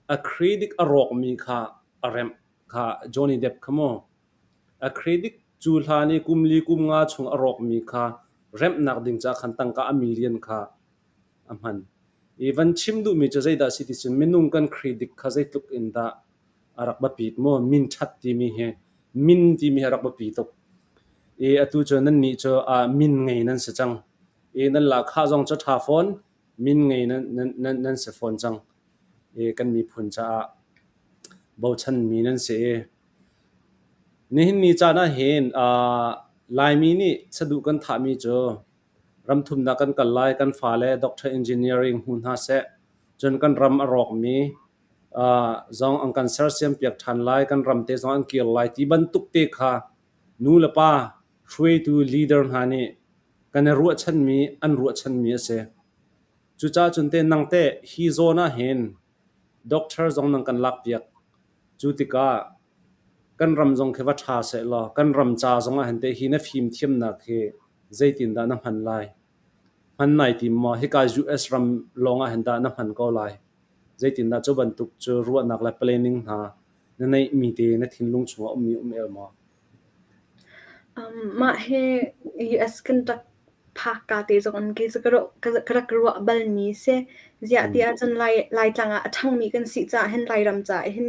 a credit a rawkmi kha a remh kha Johnny Depp kha mu. A credit cu hlan i kum li kum nga chung a rawkmi kha remhnak ding caah khan tangka a million kha a hman. I van chim duhmi cu zeidah a si ti cun minung kan credit kha zeitluk in dah a rak biapit maw? Min ṭhat timi hi min timi hi a rak biapi tuk. I atu cu nannih cu min ngei nan si cang. I nan lahkhah zong cu ṭha fawn, min ngei nan, nan, nan, nan si fawn cang. I kan miphun caah bochanmi nan si i nihin ni caan ah hin Laimi nih saduh kan thahmi cu Ramthumnak kan kal lai, kan fale doctor engineering hmu hna seh, cun kan ram a rawkmi zong an kan sersiampiak ṭhan lai, kan ram te zong an kir lai ti bantuk te kha nu le pa hruaitu leader hna nih kan i ruahchanmi an ruahchanmi a si. Cucaah cun te nang teh hi zawn ah hin doctor zong nan kan lakpiak. Cu tikah kan ram zong khi va ṭha sehlaw kan ram ca zong ah hin teh hi na fimthiamnak hi zeitindah na hman lai? Hman nai tim maw? Hika US ram lawng ah hin dah na hman ko lai? Zeitindah cu bantuk cu ruahnak le planning hna na neihmi te na thinlung chungah ummi um el maw? Mah hi US kan rak phak ka te zong in kei cu ka rak ruah balmi si. Ziah ti ahcun Laitlang ah a ṭhangmi kan si caah hin Lairam caah hin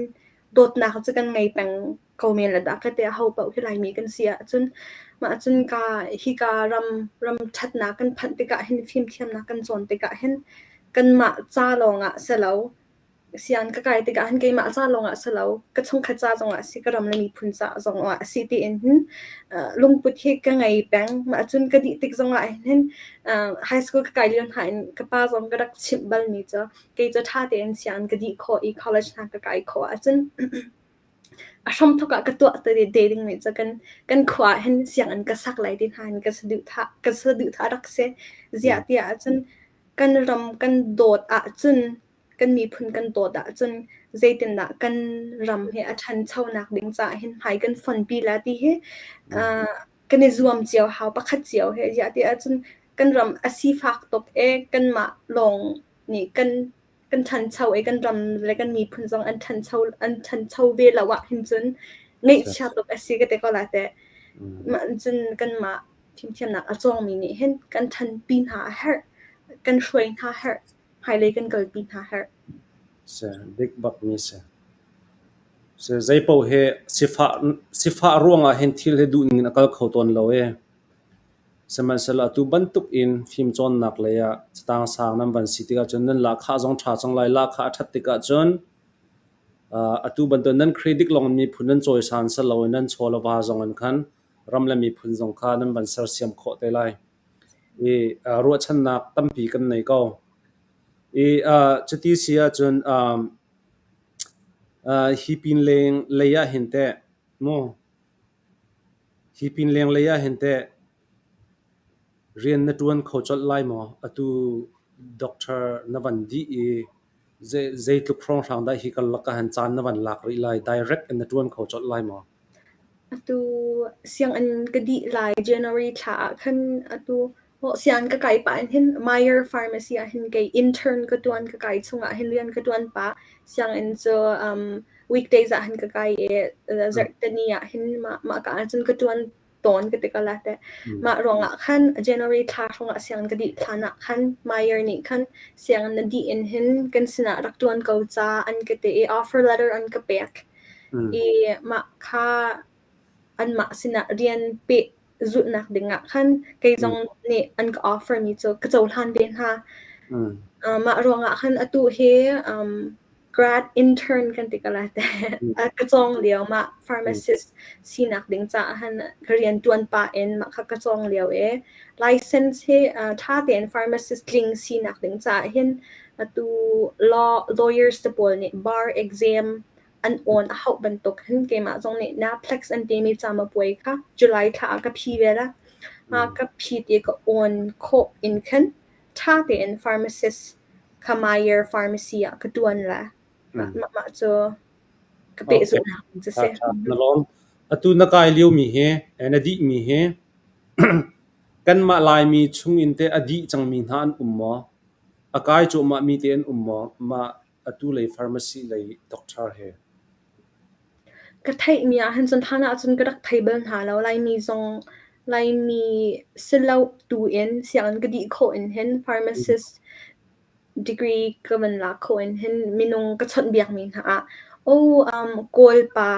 dawtnak cu kan ngei peng ko men le dah ka ti aho paoh khi Laimi kan si ahcun mah cun ka hika ram ram ṭhatnak kan phanh tikah hin fimthiamnak kan cawn tikah hin kanmah ca lawngah si lo sian ka kai tikah hin keimah ca lawngah si lo ka chungkhat ca zongah si ka ram le miphun ca zongah a si tiin hin lungput hi ka ngei peng. Mah cun ka dih tik zongah hin high school ka kai lio hna in ka pa zong ka rak chimh balmi cu kei cu ṭha tein sian ka dih khawh i college hna ka kai khawh ahcun a hramthawk ah ka tuah te dingmi cu kan khua ah hin sianginn ka sak lai ti hna hin ka saduhthah rak si. Ziah tiah ahcun kan ram kan dawt ahcun kan miphun kan dawt ahcun zeitindah kan ram hi a ṭhanchonak ding caah hin hmai kan fonpi la ti hi kan i zuam cio hau pakhat cio he. Ziah tiah ahcun kan ram a sifak tuk i kanmah lawng nih kan kan ṭhancho i kan ram le kan miphun zong an ṭhancho ve lo ahhin cun ngaihchia tuk a si ka ti ko lai teh. Mah cun kanmah fimthiamnak a cawngmi nih hin kan ṭhanpi hna a herh, kan hruai hna a herh, hmailei kan kalpi hna a herh. Si, dik bakmi si. Zeipaoh hi sifah ruangah hin thil hi duhning in a kal kho tawn lo i sihmanhsehlaw atu bantuk in fimcawnnak lei ah catang sang nan van si tikah cun nan lahkhah zong ṭha cang lai. Lahkhah a ṭhat tikah cun atu bantuk nan credit lawng in miphun nan cawisan si lo i nan chaw le va zong in khan ram le miphun zong kha nan van sersiam khawh te lai. I ruahchannak tampi kan nei ko. I cuti si ahcun hi pin leng lei ah hin teh maw hi pin leng lei ah hin teh rian na ṭuan kho colh lai maw? Atu doctor na van dih i zeitluk hrawnghrang dah hi karlak ah hin caan na van lak rih lai? Direct in na ṭuan kho colh lai maw? Atu sianginn ka dih lai January thla ah khan atu sianginn ka kai pah in hin Meyer Pharmacy ah hin kei intern ka ṭuan ka kai chungah hin rian ka ṭuan pah. Sianginn cu weekdays ah hin ka kai i zarhteni ah hin mah ka ahcun ka ṭuan tawn ka ti ko la teh. Mah ruangah khan January thla hrawngah sianginn ka dih hlan ah khan Meyer nih khan sianginn na dih in hin kan sinah rak ṭuan ko ca an ka ti i offer letter an ka pek. I mah kha anmah sinah rian peh zulhnak dingah khan kei zong nih an ka offer mi cu ka cohlan ve hna. Mah ruangah khan atu hi grad intern kan ti ko lai teh. Ka cawng lio mah pharmacist sinak ding caah han ka rian ṭuan pah in mah kha ka cawng lio i license hi ṭha tein pharmacist tling sinak ding caah hin atu law lawyers te pawl nih bar exam an awn a hauh bantuk hin keimah zong nih NAPLEX an timi camapuai kha July thla ah ka phi ve la. Ka phit i ka awn khawh in khan ṭha tein pharmacist kha Meyer Pharmacy ah ka ṭuan la. Mah cu ka pehzulhnak cu si. Na lawm. Atu na kai liomi hi, na dihmi hi kanmah Laimi chungin teh a dih cangmi hna an um maw? A kai cuahmahmi te an um maw? Mah atu lei pharmacy lei doctor he. Ka theihmi ah hin cun hlan ahcun ka rak thei bal hna lo. Laimi zong Laimi silo tu in sianginn ka dih khawh in hin pharmacist degree ka van lak khawh in hin minung ka chawnhbiakmi hna ah oh Kawl pa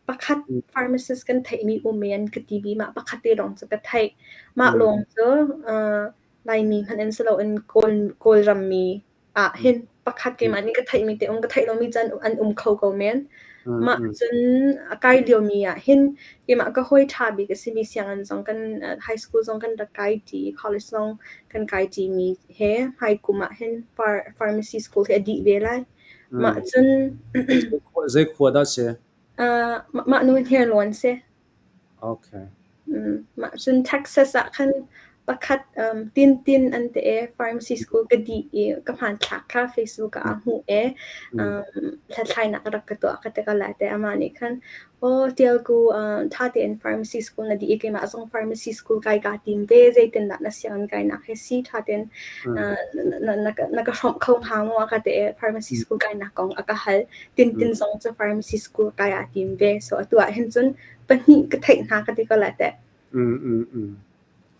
pakhat pharmacist kan theihmi um i an ka ti bi mah pakhat te lawng cu ka theih. Mah lawng cu Laimi hmanh in si loin Kawl Kawlrammi ah hin pakhat keimah nih ka theihmi te um ka theih lomi caan an um kho ko men. Mah cun a kai liomi ah hin keimah ka hawi ṭha bik a simi sianginn zong kan high school zong kan rak kai ṭi, college zong kan kai ṭimi he hmai kum ah hin pharmacy school hi a dih ve lai. Mah cun Zei khua dah si? Mah nu Hniarlawn si. Okay. Mah cun Texas ah khan pakhat Tintin an ti i pharmacy school ka dih i ka hmanthlak kha Facebook ah a hmuh i hlathlainak a rak ka tuah ka ti ko lai te. Amah nih khan aw Tialku ṭha tein pharmacy school na dih i keimah zong pharmacy school kai kaa tim ve zeitindah na sianginn kainak hi si ṭha tein na ka hrawmh kho hnga maw a ka ti i pharmacy school kainak kong a ka hal. Tintin zong cu pharmacy school kai aa tim ve. So atu ah hin cun pahnih ka theih hna ka ti ko lai teh.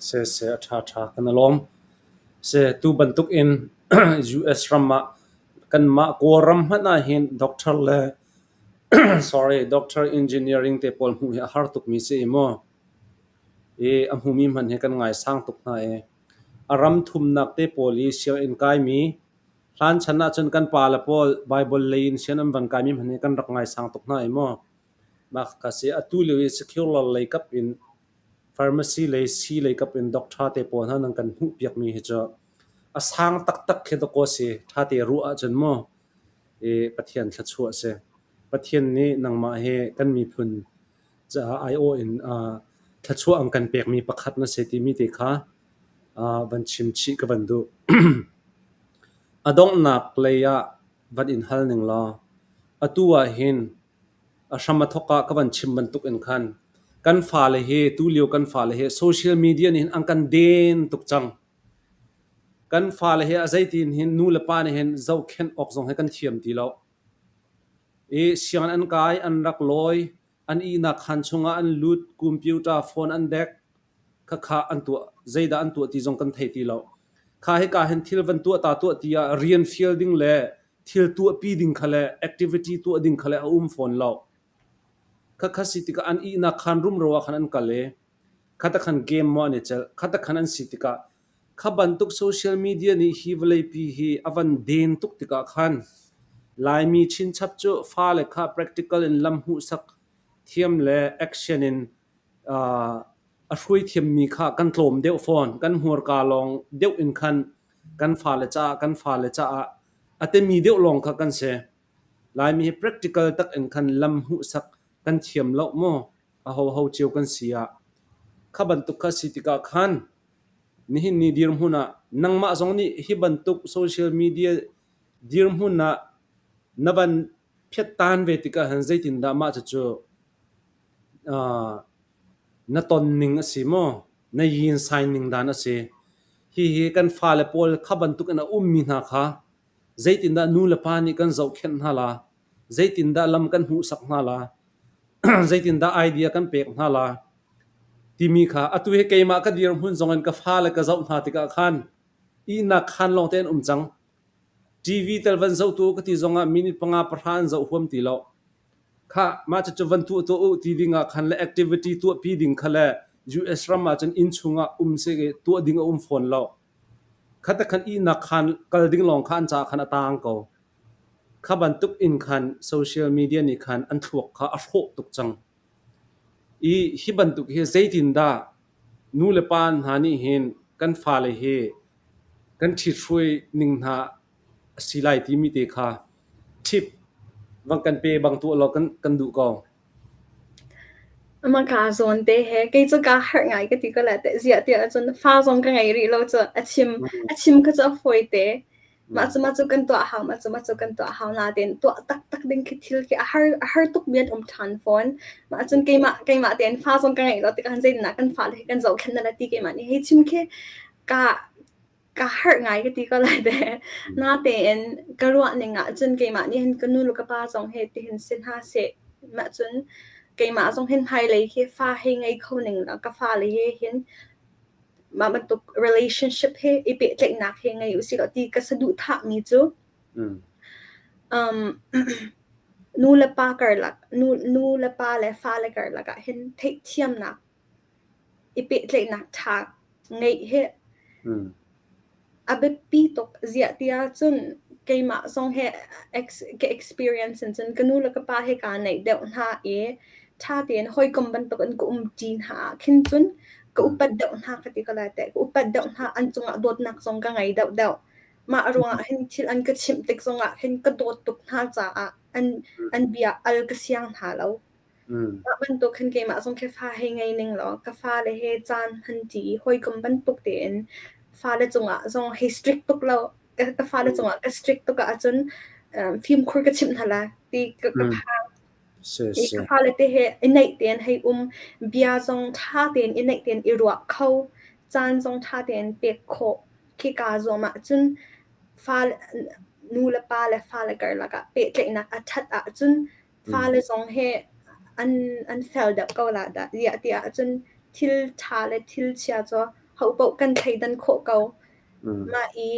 Se se a ṭha ṭha kan i lawm. Se tu bantuk in US ram ah kanmah Kawlram hmanh ah hin doctor le sorry doctor engineering te pawl hmuh hi a har tukmi si i mu. I a hmumi hmanh hi kan ngaisang tuk hna i a ram thumnak te pawl i sianginn kaimi hlan chan ahcun kan pale pawl Bible lei in sian an van kaimi hmanh hi kan rak ngaisang tuk hna i mu. Mah ka si atu lio i secular lei kap in pharmacy lei sii lei kap in doctor te pawl hna nan kan hmuh piakmi hi cu a sang taktak khi dakaw si ṭha te ruah ahcun mu i Pathian thluachuah si. Pathian nih nangmah hi kan miphun caah aiawh in thluachuah an kan pekmi pakhat na si timi te kha van chim chih ka van duh. A donghnak lei ah van in hal ning law atu ah hin a hram a thawk ah ka van chim bantuk in khan kan fale hi tulio kan fale hi social media nih hin an kan den tuk cang. Kan fale hi a zeitin hin nu le pa nih hin zohkhenh awk zong hi kan thiam ti lo. I sianginn an kai, an rak lawi, an ihnak khaan chungah an lut, computer, phone an dek, khakha an tuah, zeidah an tuah ti zong kan thei ti lo. Kha hika hin thil van tuah ta tuah ti ah rian fial ding le thil tuahpi ding kha le activity tuah ding kha le a um fawn lo. Khakha si tikah an ihnak khaan rumro ah khan an kal i khata khan game maw an i celh, khata khan an si tikah kha bantuk social media nih hi vawleipi hi a van den tuk tikah khan Laimi chinchap cu fale kha practical in lam hmuhsak thiam le action in a hruai thiammi kha kan tlawm deuh fawn. Kan hmurka lawng deuh in khan kan fale caah kan fale caah a temi deuh lawng kha kan si. Laimi hi practical tak in khan lam hmuhsak kan thiam lo maw? Ahoho cio kan si ah. Kha bantuk kha si tikah khan nihin ni dirhmun ah nangmah zong nih hi bantuk social media dirhmun ah na van phiattan ve tikah hin zeitindah mah cucu na ton ning a si maw? Na yinsain ning dan a si. Hihi kan fale pawl kha bantuk in a ummi hna kha zeitindah nu le pa nih kan zohkhenh hna la? Zeitindah lam kan hmuhsak hna la? Zeitindah idea kan pek hna la? Timi kha atu hi keimah ka dirhmun zong in ka fale ka zoh hna tikah khan ihnak khaan lawng te an um cang. TV tel van zoh tu ka ti zongah minute panga pahra an zoh huam ti lo. Khah, mah cucu van tuah tuah u ti ding ah khan le activity tuahpi ding kha le US ram ah cun inn chungah um si i tuah ding a um fawn lo. Kha te khan ihnak khaan kal ding lawng kha an caah khan a taang ko. Kha bantuk in khan social media nih khan an thluak kha a hrawh tuk cang. I hi bantuk hi zeitindah nu le pa hna nih hin kan fale hi kan ṭhithruai ning hna a si lai timi te kha tip van kan pe bang tuah law kan duh ko. Mah kaa zawn te he kei cu kaa harh ngai ka ti ko la teh ziah tiah cun fa zong ka ngei rih lo cu a chim kha cu a fawi te. Mah cu kan tuah hau, mah cu kan tuah hau nain tuah taktak ding khi thil khi a har tuk mi an um ṭhan fawn. Mah cun keimah tein fa zong ka ngeih lo tikah zeitindah kan fale hi kan zohkhenh hna lai ti keimah nih hei chim khi ka harh ngai ka ti ko lai te. Natein ka ruah ning ah cun keimah nih hin ka nu le ka pa zong hi tihin si hna seh. Mah cun keimah zong hin hmailei khi fa hei ngei kho ning law ka fale he hin mah bantuk relationship he i pehtlaihnak he ngei usih law ti ka saduhthahmi cu nu le pa karlak nu le pa le fale karlak ah hin theihthiamnak i pehtlaihnak ṭha ngeih hi a biapi tuk. Ziah ti ahcun keimah zong hi ka experience in cun ka nu le ka pa he kaa naih deuh hna i ṭha tein hawikom bantuk in ka umṭi hna ah khin cun ka upat deuh hna ka ti ko lai teh. Ka upat deuh hna, an cungah dawtnak zong ka ngei deuhdeuh. Mah ruangah hin thil an ka chimh tik zongah hin ka dawt tuk hna caah an bia al ka siang hna lo. Mah bantuk khin keimah zong khi fa hei ngei ning law ka fale he caan hmanṭi i hawikom bantuk tein fale cungah zong hei strict tuk lo. Ka fale cungah ka strict tuk ahcun fimkhur ka chimh hna lai ti ka phang. I ka fale te he i naih tein hei um, bia zong ṭha tein i naih tein i ruah kho, caan zong ṭha tein pek khawh khi kaa zuam ahcun fale nu le pa le fale karlak ah pehtlaihnak a ṭhat ahcun Fale zong hi an fel deuh ko la dah ziah ti ahcun thil ṭha le thil chia cu hopaoh kan thleidan khawh ko. Mah i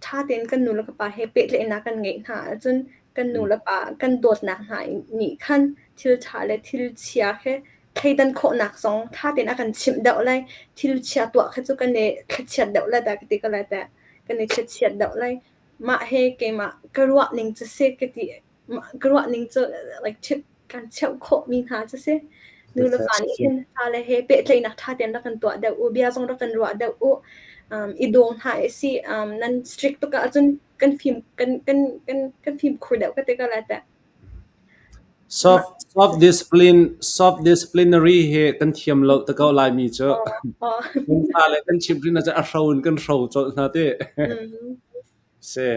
ṭha tein kan nu le ka pa he pehtlaihnak kan ngeih hna ahcun kan nu le pa kan dawtnak hna nih khan thil ṭha le thil chia khi thleidan khawhnak zong ṭha tein a kan chimh deuh lai. Thil chia tuah kha cu kan i thlachiat deuh lai dah ka ti ko lai teh. Kan i thlachiat deuh lai. Mah he keimah ka ruah ning cu si ka ti ka ruah ning cu like tip kan cheuh khawhmi hna cu si. Nu le pa nih hin fale he pehtlaihnak ṭha tein rak kan tuah deuh u, bia zong rak kan ruah deuh u. I daw hna i si nan strict tuk ahcun kan fim kan kan kan kan fimkhur deuh ka ti ko lai teh. Soft disciplinary hi kan thiam lo te ko Laimi cu. Kan fale kan chimh hrin ahcun a hro in kan hro colh hna ti. Si,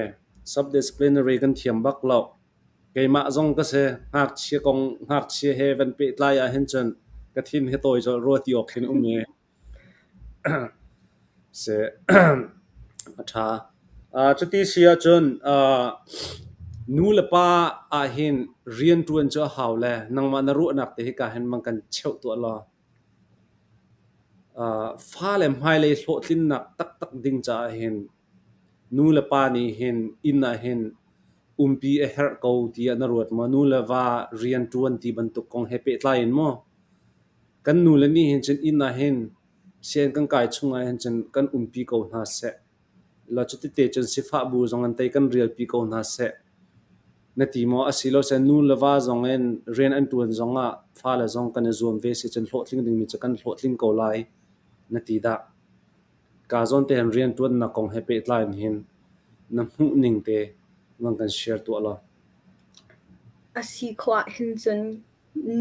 soft disciplinary kan thiam bak lo. Keimah zong ka si. Ngakchia kong ngakchia he van pehtlai ahhin cun ka thin hi tawi colh rua ti awk khin um i. A ṭha. Cuti si ahcun nu le pa ahhin rianṭuan cu a hau le nangmah na ruahnak te hika hin mang kan cheuh tuah law fale hmailei hlawhtlinnak taktak ding caah hin nu le pa nih hin inn ah hin. Umpi a herh ko tiah na ruat maw? Nu le va rianṭuan ti bantuk kong he pehtlai in maw? Kan nu le nih hin cun inn ah hin sian kan kai chung ah hin cun kan umpi ko hna seh. La cutite cun sifah bu zong an tei kan rialpi ko hna seh. Na ti maw? Asiloseh nu le va zong in rian an ṭuan zong ah fale zong kan i zuam ve si cun hlawhtling dingmi cu kan hlawhtling ko lai na ti dah? Ka zawn te hin rianṭuannak kong he pehtlai in hin na hmuh ning te van kan share tuah law. A si khawh ahhin cun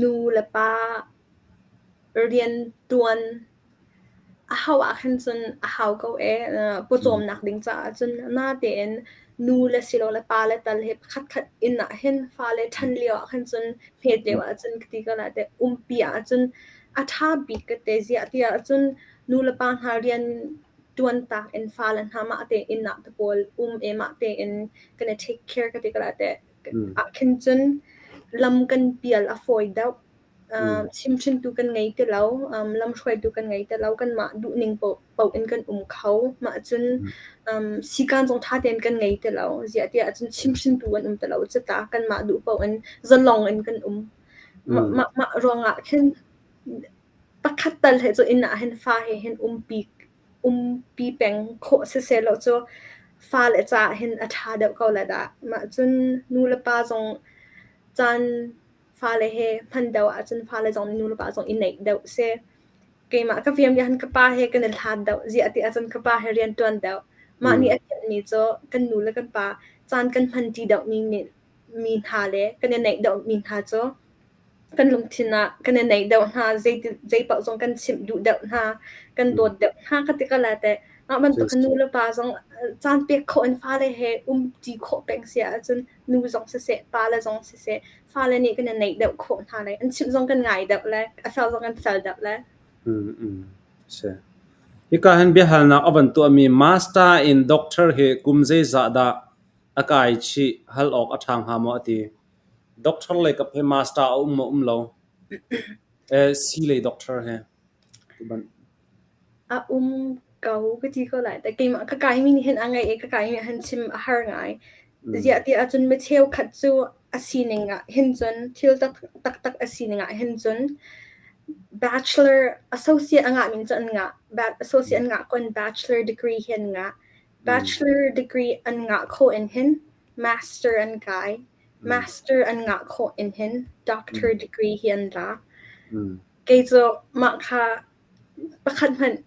nu le pa rianṭuan a hauh ahkhin cun a hau ko ee. Pawcawmnak ding caah cun natein nu le silole pa le tal hi pakhatkhat inn ah hin fale ṭhan lio ah khan cun hmet lio ahcun ka ti ko lai teh umpi ahcun a ṭha bik ka te ziah ti ahcun nu le pa hna rian ṭuan tak in fale hna mah te inn ah te pawl um e mah tein kan i take care ka ti ko lai teh ah khin cun lam kan pial a fawi deuh. Chimhrintu kan ngei ti lo, lamhruaitu kan ngei ti lo, kanmah duhning paoh in kan um kho. Mah cun sikaan zong ṭha tein kan ngei ti lo. Ziah tiah cun chimhrintu an um ti lo. Cuta kanmah duh paoh in zalong in kan um. Mah mah ruangah khin pakhat tal he cu inn ah hin fa he hin umpi peng khawh sisehlaw cu fale caah hin a ṭha deuh ko lai dah. Mah cun nu le pa zong caan fale he hman deuh ahcun fale zong nih nu le pa zong i neih deuh si. Keimah ka fiam ahhin ka pa he kan i hlat deuh. Ziah ti ahcun ka pa he rian ṭuan deuh. Mah nih a fianhmi cu kan nu le kan pa caan kan hmanṭi deuhmi nih mi hna le kan i neih deuhmi hna cu kan lungthin ah kan i neih deuh hna. Zei paoh zong kan chimh duh deuh hna, kan dawt deuh hna ka ti ko lai teh. Mah bantuk nu le pa zong caan pek khawh in fale he umṭi khawh peng si ahcun nu zong siseh, pale zong siseh, fale nih kan i neih deuh khawh hna lai. An chimh zong kan ngai deuh lai, a fel zong kan fel deuh lai. Si. Hika hin biahalnak a van tuahmi master in doctor hi kum zeizah dah a kai chih hal awk a ṭha hnga maw a ti. Doctor lei kap hi master a um maw um lo? Eh, si lei doctor he. A um ko ka ti ko lai. Keimah ka kaimi nih hin a ngeih i ka kaimi ah hin chim a har ngai. Ziah ti ahcun mi cheukhat cu a sining ah hin cun thil taktak a sining ah hin cun bachelor associate a ngahmi cu an ngah. Associate an ngah kon bachelor degree hi an ngah. Bachelor degree an ngah khawh in hin master an kai. Master an ngah khawh in hin doctor degree hi an la. Kei cu mah kha Pakhat hmanh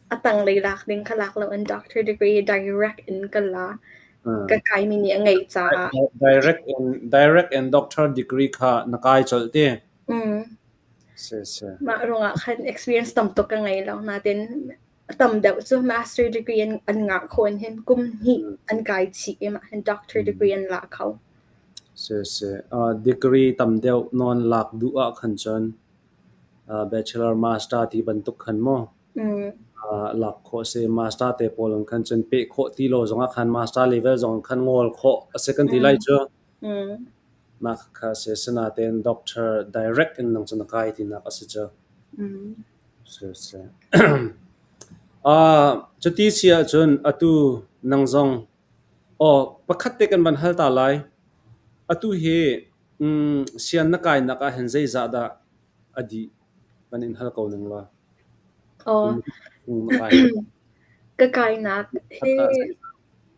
a tanglei lak ding kha lak loin doctor degree direct in ka la. Ka kaimi nih a ngeih caah. Direct in direct in doctor degree kha na kai colh ti. Si si. Mah ruangah khan experience tam tuk ka ngei lo. Natin a tam deuh cu master degree in an ngah khawh in hin kum hnih an kai chih i mah hin doctor degree an la kho. Si si. Degree tam deuh nawn lak duh ah khan cun bachelor, master ti bantuk khan maw lak khawh a si. Master te pawl in khan cun peh khawh ti lo zongah khan master level zong khan ngawl khawh a si kan ti lai cu. Mah kha si. Asinain doctor direct in nang cu na kai tinak a si cu. Si si. Cuti si ahcun atu nang zong aw pakhat te kan van hal ta lai. Atu hi Sian na kainak ah hin zeizah dah a dih kan in hal ko ning law. Aw. Ka kainak hi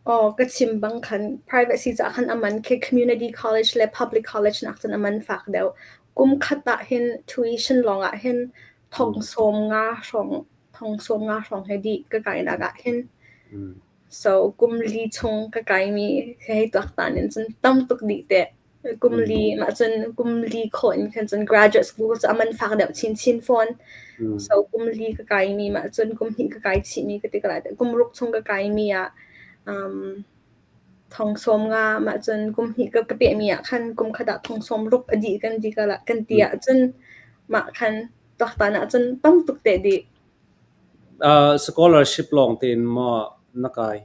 aw ka chim bang khan private si caah khan a man khi community college le public college nak cun a man fak deuh. Kum khat ah hin tuition lawng ah hin thong sawm nga hrawng thong sawm nga hrawng he dih ka kainak ah hin. So kum li chung ka kaimi hei tuaktan in cun tam tuk dih teh. Kum li mah cun kum li khawh in khan cun graduate school cu a man fak deuh chinchin fawn. So kum li ka kaimi mah cun kum hnih ka kai chihmi ka ti ko lai. Kum ruk chung ka kaimi ah thong sawm nga mah cun kum hnih ka pehmi ah khan kum khat ah thong sawm ruk a dih kan ti kan ti ahcun mah khan tuaktan ahcun tam tuk te dih. Scholarship lawng tein maw na kai?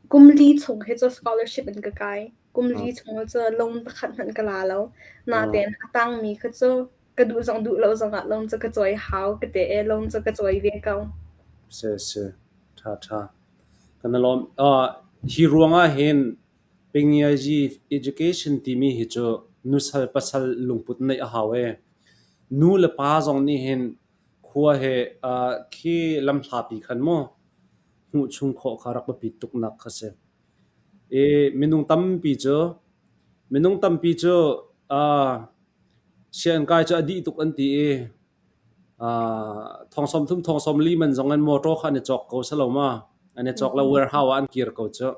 Kum li chung hi cu scholarship in ka kai. Kum li chung cu loan pakhat hmanh ka la lo. Natein a tangmi kha cu ka duh zong duh lo zongah loan cu ka cawi hau ka ti i loan cu ka cawi ve ko. Si si, ṭha ṭha. Kan i lawm. Hi ruangah hin. Pingiazi education timi hi cu nusal pasal lungput neih a hau ee. Nu le pa zong nih hin khua he khi lamhlapi khan maw hmuh chung khawh kha rak biapit tuknak kha si. I minung tampi cu sianginn kai cu a dih tuk an ti i thong 30 thong 40 man zong in motor kha an i cawk ko si lo ma? An i cawk lo warehouse ah an kir ko cu.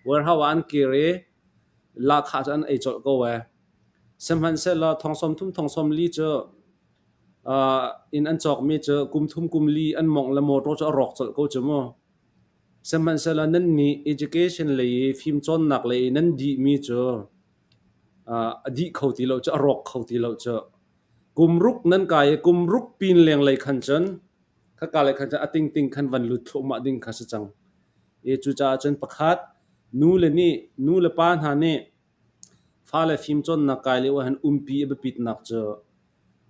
Warehouse ah an kir i lahkhah cu an ei colh ko ee. Sihmanhsehlaw thong 30 thong 40 cu inn an cawkmi cu kum thum kum li an mawngh le motor cu a rawk colh ko cu mu. Sihmanhsehlaw nannih education lei i fimcawnnak lei i nan dihmi cu a dih kho ti lo cu, a rawk kho ti lo cu. Kum ruk nan kai i kum ruk pin lenglei khan cun khaka lei khan cun a tingting khan van lut thluahmah ding kha si cang. I cucaah cun pakhat nu le nih nu le pa hna nih fale fimcawnnak kai lio ahhin umpi a biapitnak cu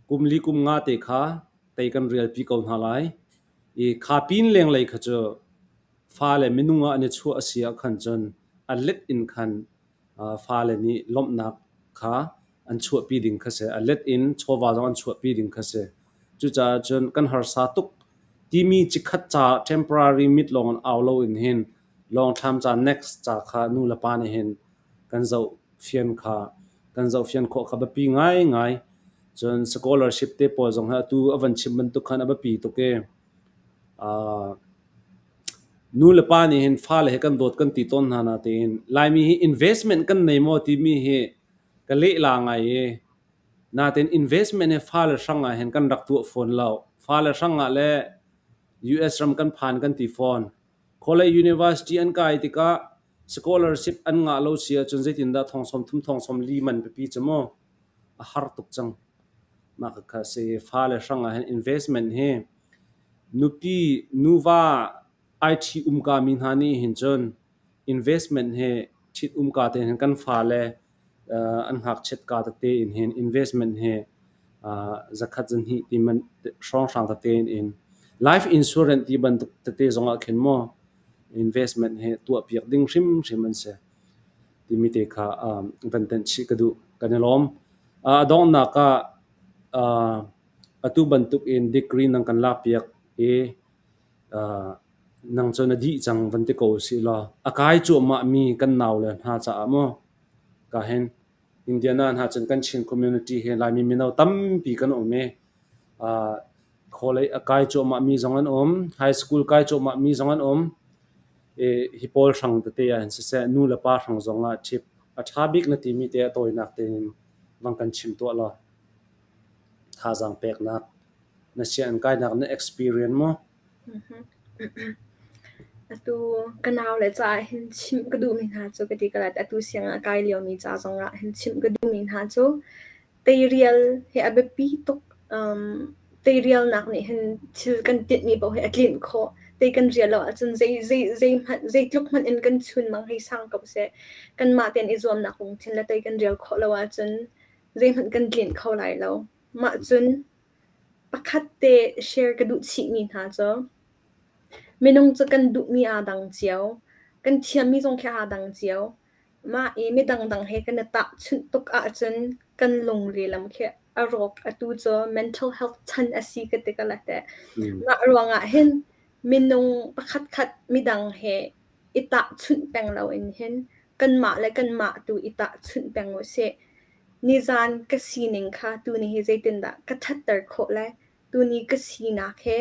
kum li kum nga te kha tei kan rialpi ko hna lai. I kha pin lenglei kha cu fale minung ah an i chuah a si ah khan cun a let in khan fale nih lawmhnak kha an chuahpi ding kha si. A let in chawva zong an chuahpi ding kha si. Cucaah cun kan harsa tuk timi chikkhat ca temporary mit lawng in au loin hin lawngthlam ca next ca kha nu le pa nih hin kan zoh fian kha kan zoh fian khawh kha biapi ngaingai. Cun scholarship te pawl zong hi atu a van chim bantuk khan a biapi tuk i nu le pa nih hin fale hi kan dawt kan ti tawn hna natein Laimi hi investment kan nei maw timi hi ka lehla ngai i natein investment hi fale hrang ah hin kan rak tuah fawn lo. Fale hrang ah le US ram kan phan kan ti fawn. College university an kai tikah scholarship an ngah lo si ahcun zeitindah thong 30 thong 40 man pipi cu mu a har tuk cang. Mah khakha si fale hrang ah hin investment hi nupi nuva ai ṭhi umka mi hna nih hin cun investment hi ṭhit umka te hin kan fale an ngakchiat ka tete in hin investment hi zakhat zahnih ti man hrawnghrang tete in life insurance ti bantuk tete zong ah khin maw investment hi tuahpiak ding hrimhrim an si timi te kha van tenh chih ka duh. Kan i lawm. A donghnak ah atu bantuk in degree nang kan lakpiak i nang cu na dih cang van ti ko usih law a kai cuahmah mi kan naule hna caah maw ka hin Indiana hna cun kan Chin community hi Laimi mino tampi kan um i college a kai cuahmah mi zong an um, high school kai cuahmah mi zong an um. I hi pawl hrang tete ah hin siseh nu le pa hrang zong ah ṭhip a ṭha bik na timi te a tawinak tein vang kan chim tuah law thazaang peknak na sianginn kainak na experience maw? Atu ka naule caah hin chimh ka duhmi hna cu ka ti ka lai. Atu sianginn a kai liomi ca zongah hin chimh ka duhmi hna cu teirial hi a biapi tuk. Teirialnak nih hin thil kan tinhmi paoh hi a tlinh khawh. Tei kan rial lo ahcun zei zei zeihmanh zeitluk hmanh in kan chunmang hei sang ko seh. Kanmah tein i zuamnak lungthin le tei kan rial khawh lo ahcun zeihmanh kan tlinh kho lai lo. Mah cun pakhat te share ka duh chihmi hna cu minung cu kan duhmi aa dang cio. Kan thiammi zong khi aa dang cio. Mah i midang dang he kan i tahchunh tuk ahcun kan lung lehlam khi a rawk. Atu cu mental health chan a si ka ti ka la teh. Mah ruangah hin minung pakhatkhat midang he i tahchunh peng loin hin kanmah le kanmah tu i tahchunh peng usih. Nizan ka sining kha tuni hi zeitindah ka ṭhatter khawh lai? Tuni ka sinak he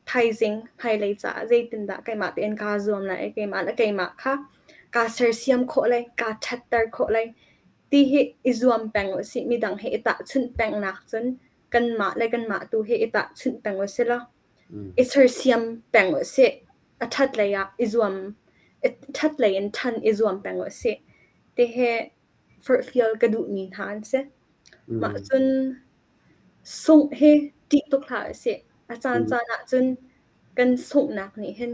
thaizing hmailei caah zeitindah keimah tein kaa zuam lai i keimah le keimah kha kaa sersiam khawh lai, kaa ṭhatter khawh lai ti hi i zuam peng usih. Midang he i tahchunh peng nakcun kanmah le kanmah tu hi i tahchunh peng usih law i sersiam peng usih. A ṭhat lei ah i zuam, ṭhat lei in ṭhan i zuam peng usih. Tihi forhfial ka duhmi hna an si. Mah cun sungh hi ṭih tuk hlah usih. A caancaan ahcun kan sunghnak nih hin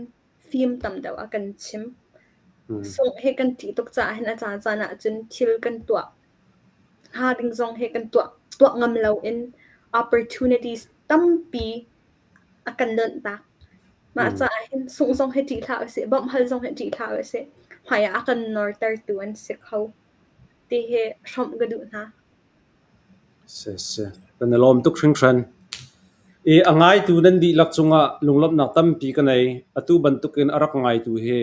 fim tam deuh a kan chim. Sungh hi kan ṭih tuk caah hin a caancaan ahcun thil kan tuah hnga ding zong hi kan tuah ngam loin opportunities tampi a kan lonhtak. Mah caah hin sungh zong hi ṭih hlah usih, bawmh hal zong hi ṭih hlah usih. hmai ah a kan nortertu an si kho ti hi hrawmh ka duh hna. Si si. Kan i lawm tuk hringhran. I a ngaitu nan dihlak cungah lunglawmhnak tampi ka nei. Atu bantukin a rak ngaitu hi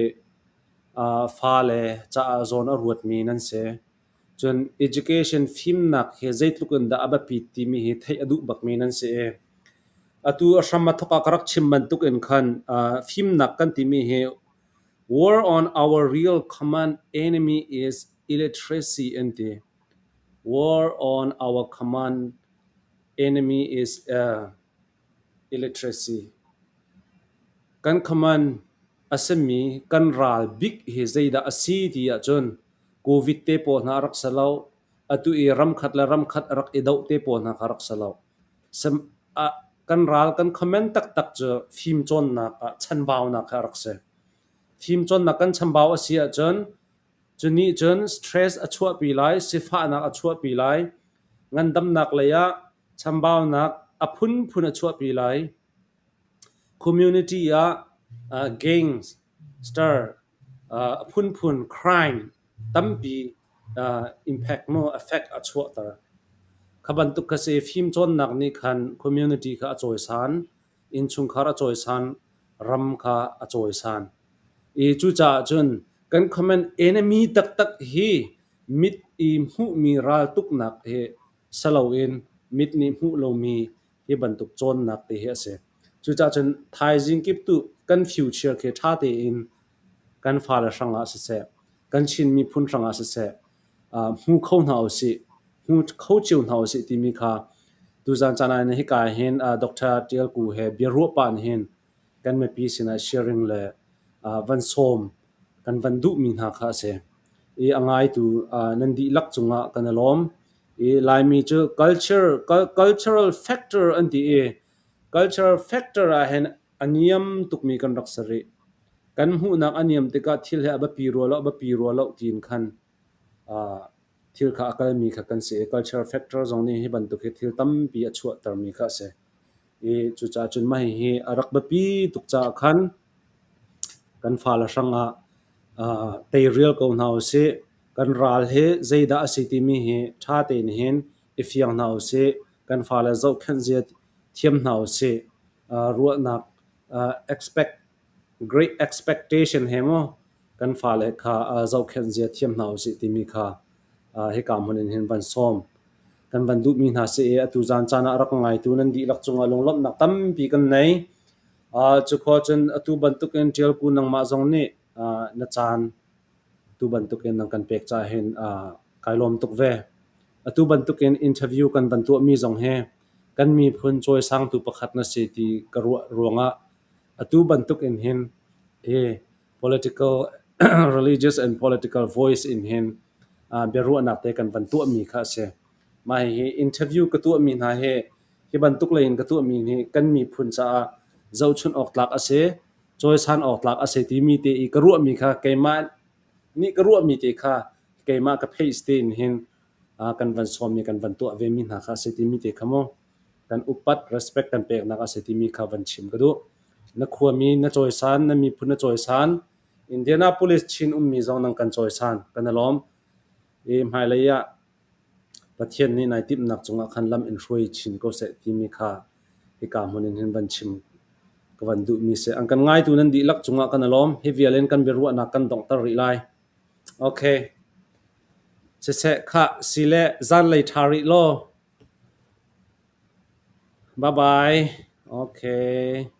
fale caah zawn a ruatmi nan si. Cun education fimnak hi zeitluk in dah a biapit timi hi theih a duh bakmi nan si i atu a hram a thawk ah ka rak chim bantuk in khan fimnak kan timi hi war on our real common enemy is illiteracy an ti. War on our common enemy is illiteracy. Kan common a simi kan ral bik hi zeidah a si ti ahcun Covid te pawl hna a rak si lo. Atu i ramkhat le ramkhat a rak i doh te pawl hna kha a rak si lo. Kan ral kan comment taktak cu fimcawnnak ah chanbaunak kha a rak si. Fimcawnnak kan chambau a si ahcun cu nih cun stress a chuahpi lai, sifahnak a chuahpi lai, ngandamnak lei ah chambaunak a phunphun a chuahpi lai. Community ah gangs, star a phunphun crime tampi impact maw effect a chuahter. Kha bantuk kha si fimcawnnak nih khan community kha a cawisan, innchungkhar a cawisan, ram kha a cawisan. I cucaah cun kan common enemy taktak hi mit i hmuhmi raltuknak hi si loin mit nih hmuh lomi hi bantuk cawnnak te hi a si. Cucaah cun thaizing kip tu kan future khi ṭha tein kan fale hrangah siseh, kan Chin miphun hrangah siseh, hmu kho hna usih, hmu kho cio hna usih timi kha tuzan caan ah hika hin Dr. Tial Ku he biaruah pah hin kan mipi sinah sharing le van sawm kan van duhmi hna kha a si. I a ngaitu nan dihlak cungah kan i lawm. I Laimi cu culture, cultural factor an ti i cultural factor ah hin a niam tukmi kan rak si rih. Kan hmuhnak a niam tikah thil hi a biapi rua lo, a biapi rua lo tiin khan thil kha a kalmi kha kan si i cultural factor zong nih hi bantuk hi thil tampi a chuahtermi kha a si. I cucaah cun mah hihi a rak biapi tuk caah khan kan fale hrangah teirial ko hna usih. Kan ral hi zeidah a si timi hi ṭha tein hin i fiang hna usih. Kan fale zohkhenh zia thiam hna usih. Ruahnak expect great expectation he maw kan fale kha zohkhenh zia thiam hna usih timi kha hika hmun in hin van sawm kan van duhmi hna si i atu zan caan ah rak ngaitu nan dihlak cungah lunglawmhnak tampi kan nei. Cukhua cun atu bantukin Ṭial Ku nangmah zong nih na caan tu bantukin nan kan pek caah hin kai lawm tuk ve. Atu bantukin interview kan van tuahmi zong hi kan miphun cawisangtu pakhat na si ti ka ruah ruangah atu bantukin hin hi political religious and political voice in hin biaruahnak te kan van tuahmi kha a si. Mah hihi interview ka tuahmi hna hi hi bantuk lei in ka tuahmi hi kan miphun caah zohchunh awk tlak a si, cawisan awk tlak a si timi te i ka ruahmi kha keimah nih ka ruahmi te kha keimah ka page te in hin kan van sawmmi kan van tuah vemi hna kha a si timi te kha mu kan upat respect kan peknak a si timi kha van chim ka duh. Na khuami na cawisan, na miphun na cawisan, Indianapolis Chin ummi zong nang kan cawisan, kan i lawm. I hmailei ah Pathian nih nai timhnak cungah khan lam in hruai chin ko seh timi kha hika hmun in hin van chim ka van duhmi si. An kan ngaitu nan dihlak cungah kan i lawm. Hi vial in kan biaruahnak kan donghter rih lai. Okay. Siseh khah si le zanlei ṭha rih law. Bye bye. Okay.